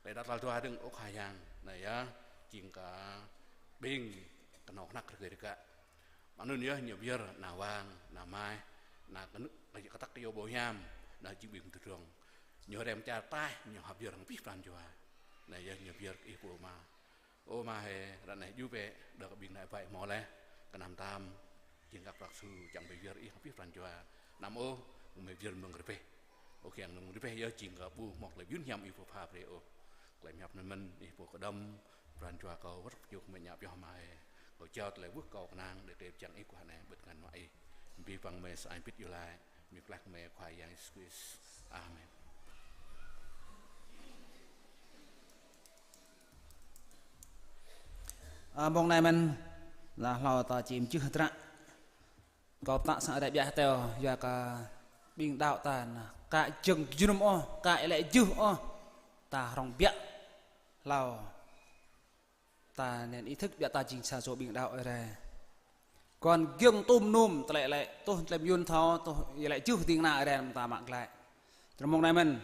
Tơlơi đaŏ tal dua dơ̆ng ôh Khua Yang. Anai yơh, jing kơ ƀing kơnong kơnăk rơgơi rơgă. Mơ̆ng anŭn yơh ñu pơyơr ană wang, ană mai, ană kơnuk, kơtăk kơyâo ƀô hiam, ană jing ƀing tơdrong. Ñu rem čar taih, ñu hăp yơr hăng abih pran jua. Anai yơh ñu pơyơr kơ Ih pô Ama. Ơ Ama hơi, ră anai djru bĕ, đơ̆k ƀing ană ƀai hmâo laih, kơnăm tam, jing kơ prăk su, čang pơyơr Ih hăng abih pran jua. Anăm ôh, gơmơi pơyơr mơ̆ng rơbeh. Ơ Khua Yang, mơ̆ng rơbeh yơh jing kơ ƀu hmâo tơlơi mơyun hiam Ih pô pha brơi ôh. Tơlơi pơhiăp anŭn mơ̆n, Ih pô kơđŏm, pran jua kâo wơ̆t pơjŭk mơñă pioh Ama hơi. Kâo jao tơlơi ƀuh kâo kơnang, đe kơ pơčang Ih kơ anai, ƀơi tơngan mơnuih Ih. Abih bang mơi sa ai bit yơh laĭ. Mơ̆ng klak mơi Khua Yang Yêsu Krist. Amen. Ơ, mông anai mơ̆n, lah hlâo ta čim čih hơdră. Kâo pơtă sang rai ƀiă hơteo, yua kơ ƀing đaŏ ta anai, ka jơ̆ng jơnum ôh, ka lĕ juh ôh, ta hrŏm biă hlâo. Ta nên ý thức biă ta jing sa čô ƀing đaŏ Ơi Adai. Kŏn giŏng tŭm num, tơlơi lĕ, tuh tơlơi mơyun thâo, tuh lĕ juh ding ană Ơi Adai ta mă glaĭ. Tơdang mông anai mơ̆n,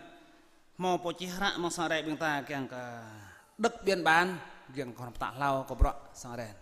hmâo pô čih hră mơ̆ng sang rai ƀing ta kiăng kơ đŏk biên bản, giŏng kơ hrŏm pơtă hlâo kơ bruă sang rai.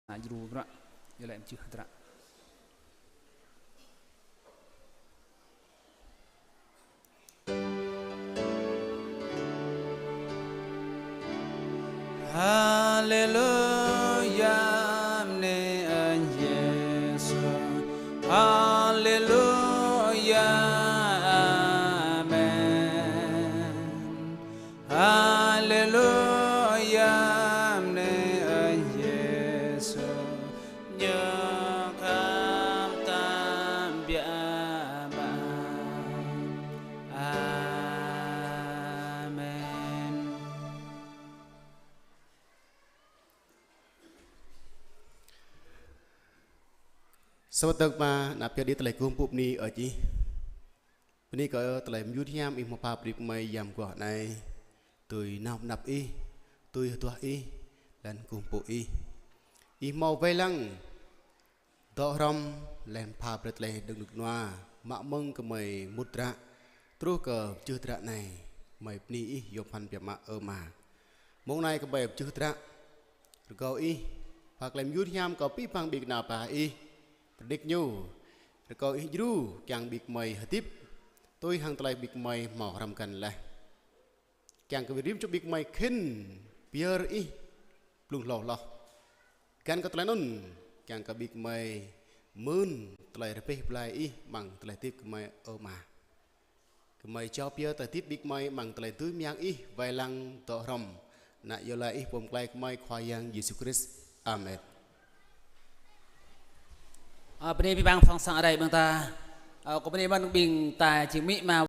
Ană djru bruă, yơh lĕ mơčih hơdră. Haleluya, bơni ơi Yêsu. Haleluya, amen. Haleluya, bơni ơi Yêsu. Ñu khăp tơbiă mă. Amen. Sơwơ̆t dơ̆ng mă, ană pioh đĭ tơlơi kơkuh pơpŭ bơni ơi Ih. Bơni kơ tơlơi mơyun hiam Ih hmâo pha brơi kơ gơmơi yam mơguah anai. Tui nao pơ anăp Ih, tui hơduah Ih, laih anŭn kơkuh pơpŭ Ih. Ih hmâo wai lăng dŏ hrŏm laih anŭn pha brơi tơlơi hơđong rơnŭk rơnua, mă mơ̆ng gơmơi mŭt hơdră, truh kơ pơjưh hơdră anai, gơmơi bơni Ih yôm phăn biă mă ơ Ama. Mông anai gơmơi pơjưh hơdră, rơkâo Ih pha tơlơi mơyun hiam kơ abih bang ƀing kơnăl pă Ih, pơrơđĭt ñu, rơkâo Ih djru kiăng ƀing gơmơi hơdip tui hăng tơlơi ƀing gơmơi hmâo hrăm găn laih. Kiăng kơ rĭm čô ƀing gơmơi khĭn pơyơr Ih blung hloh hloh. Găn kơ tơlơi anŭn, kiăng kơ ƀing gơmơi mơ̆n tơlơi rơbeh blai Ih amăng tơlơi hơdip gơmơi ơ Ama. Gơmơi jao pơyơr tơlơi hơdip ƀing gơmơi amăng tơlơi dưi mơyang Ih wai lăng dŏ hrŏm. Ană iâu laĭ Ih pô pơklaih gơmơi Khua Yang Yêsu Krist. Amen. Ơ, bơni abih bang phung sang rai ƀing ta. Ơ, kơ bơni mơ̆n ƀing ta jing amĭ ama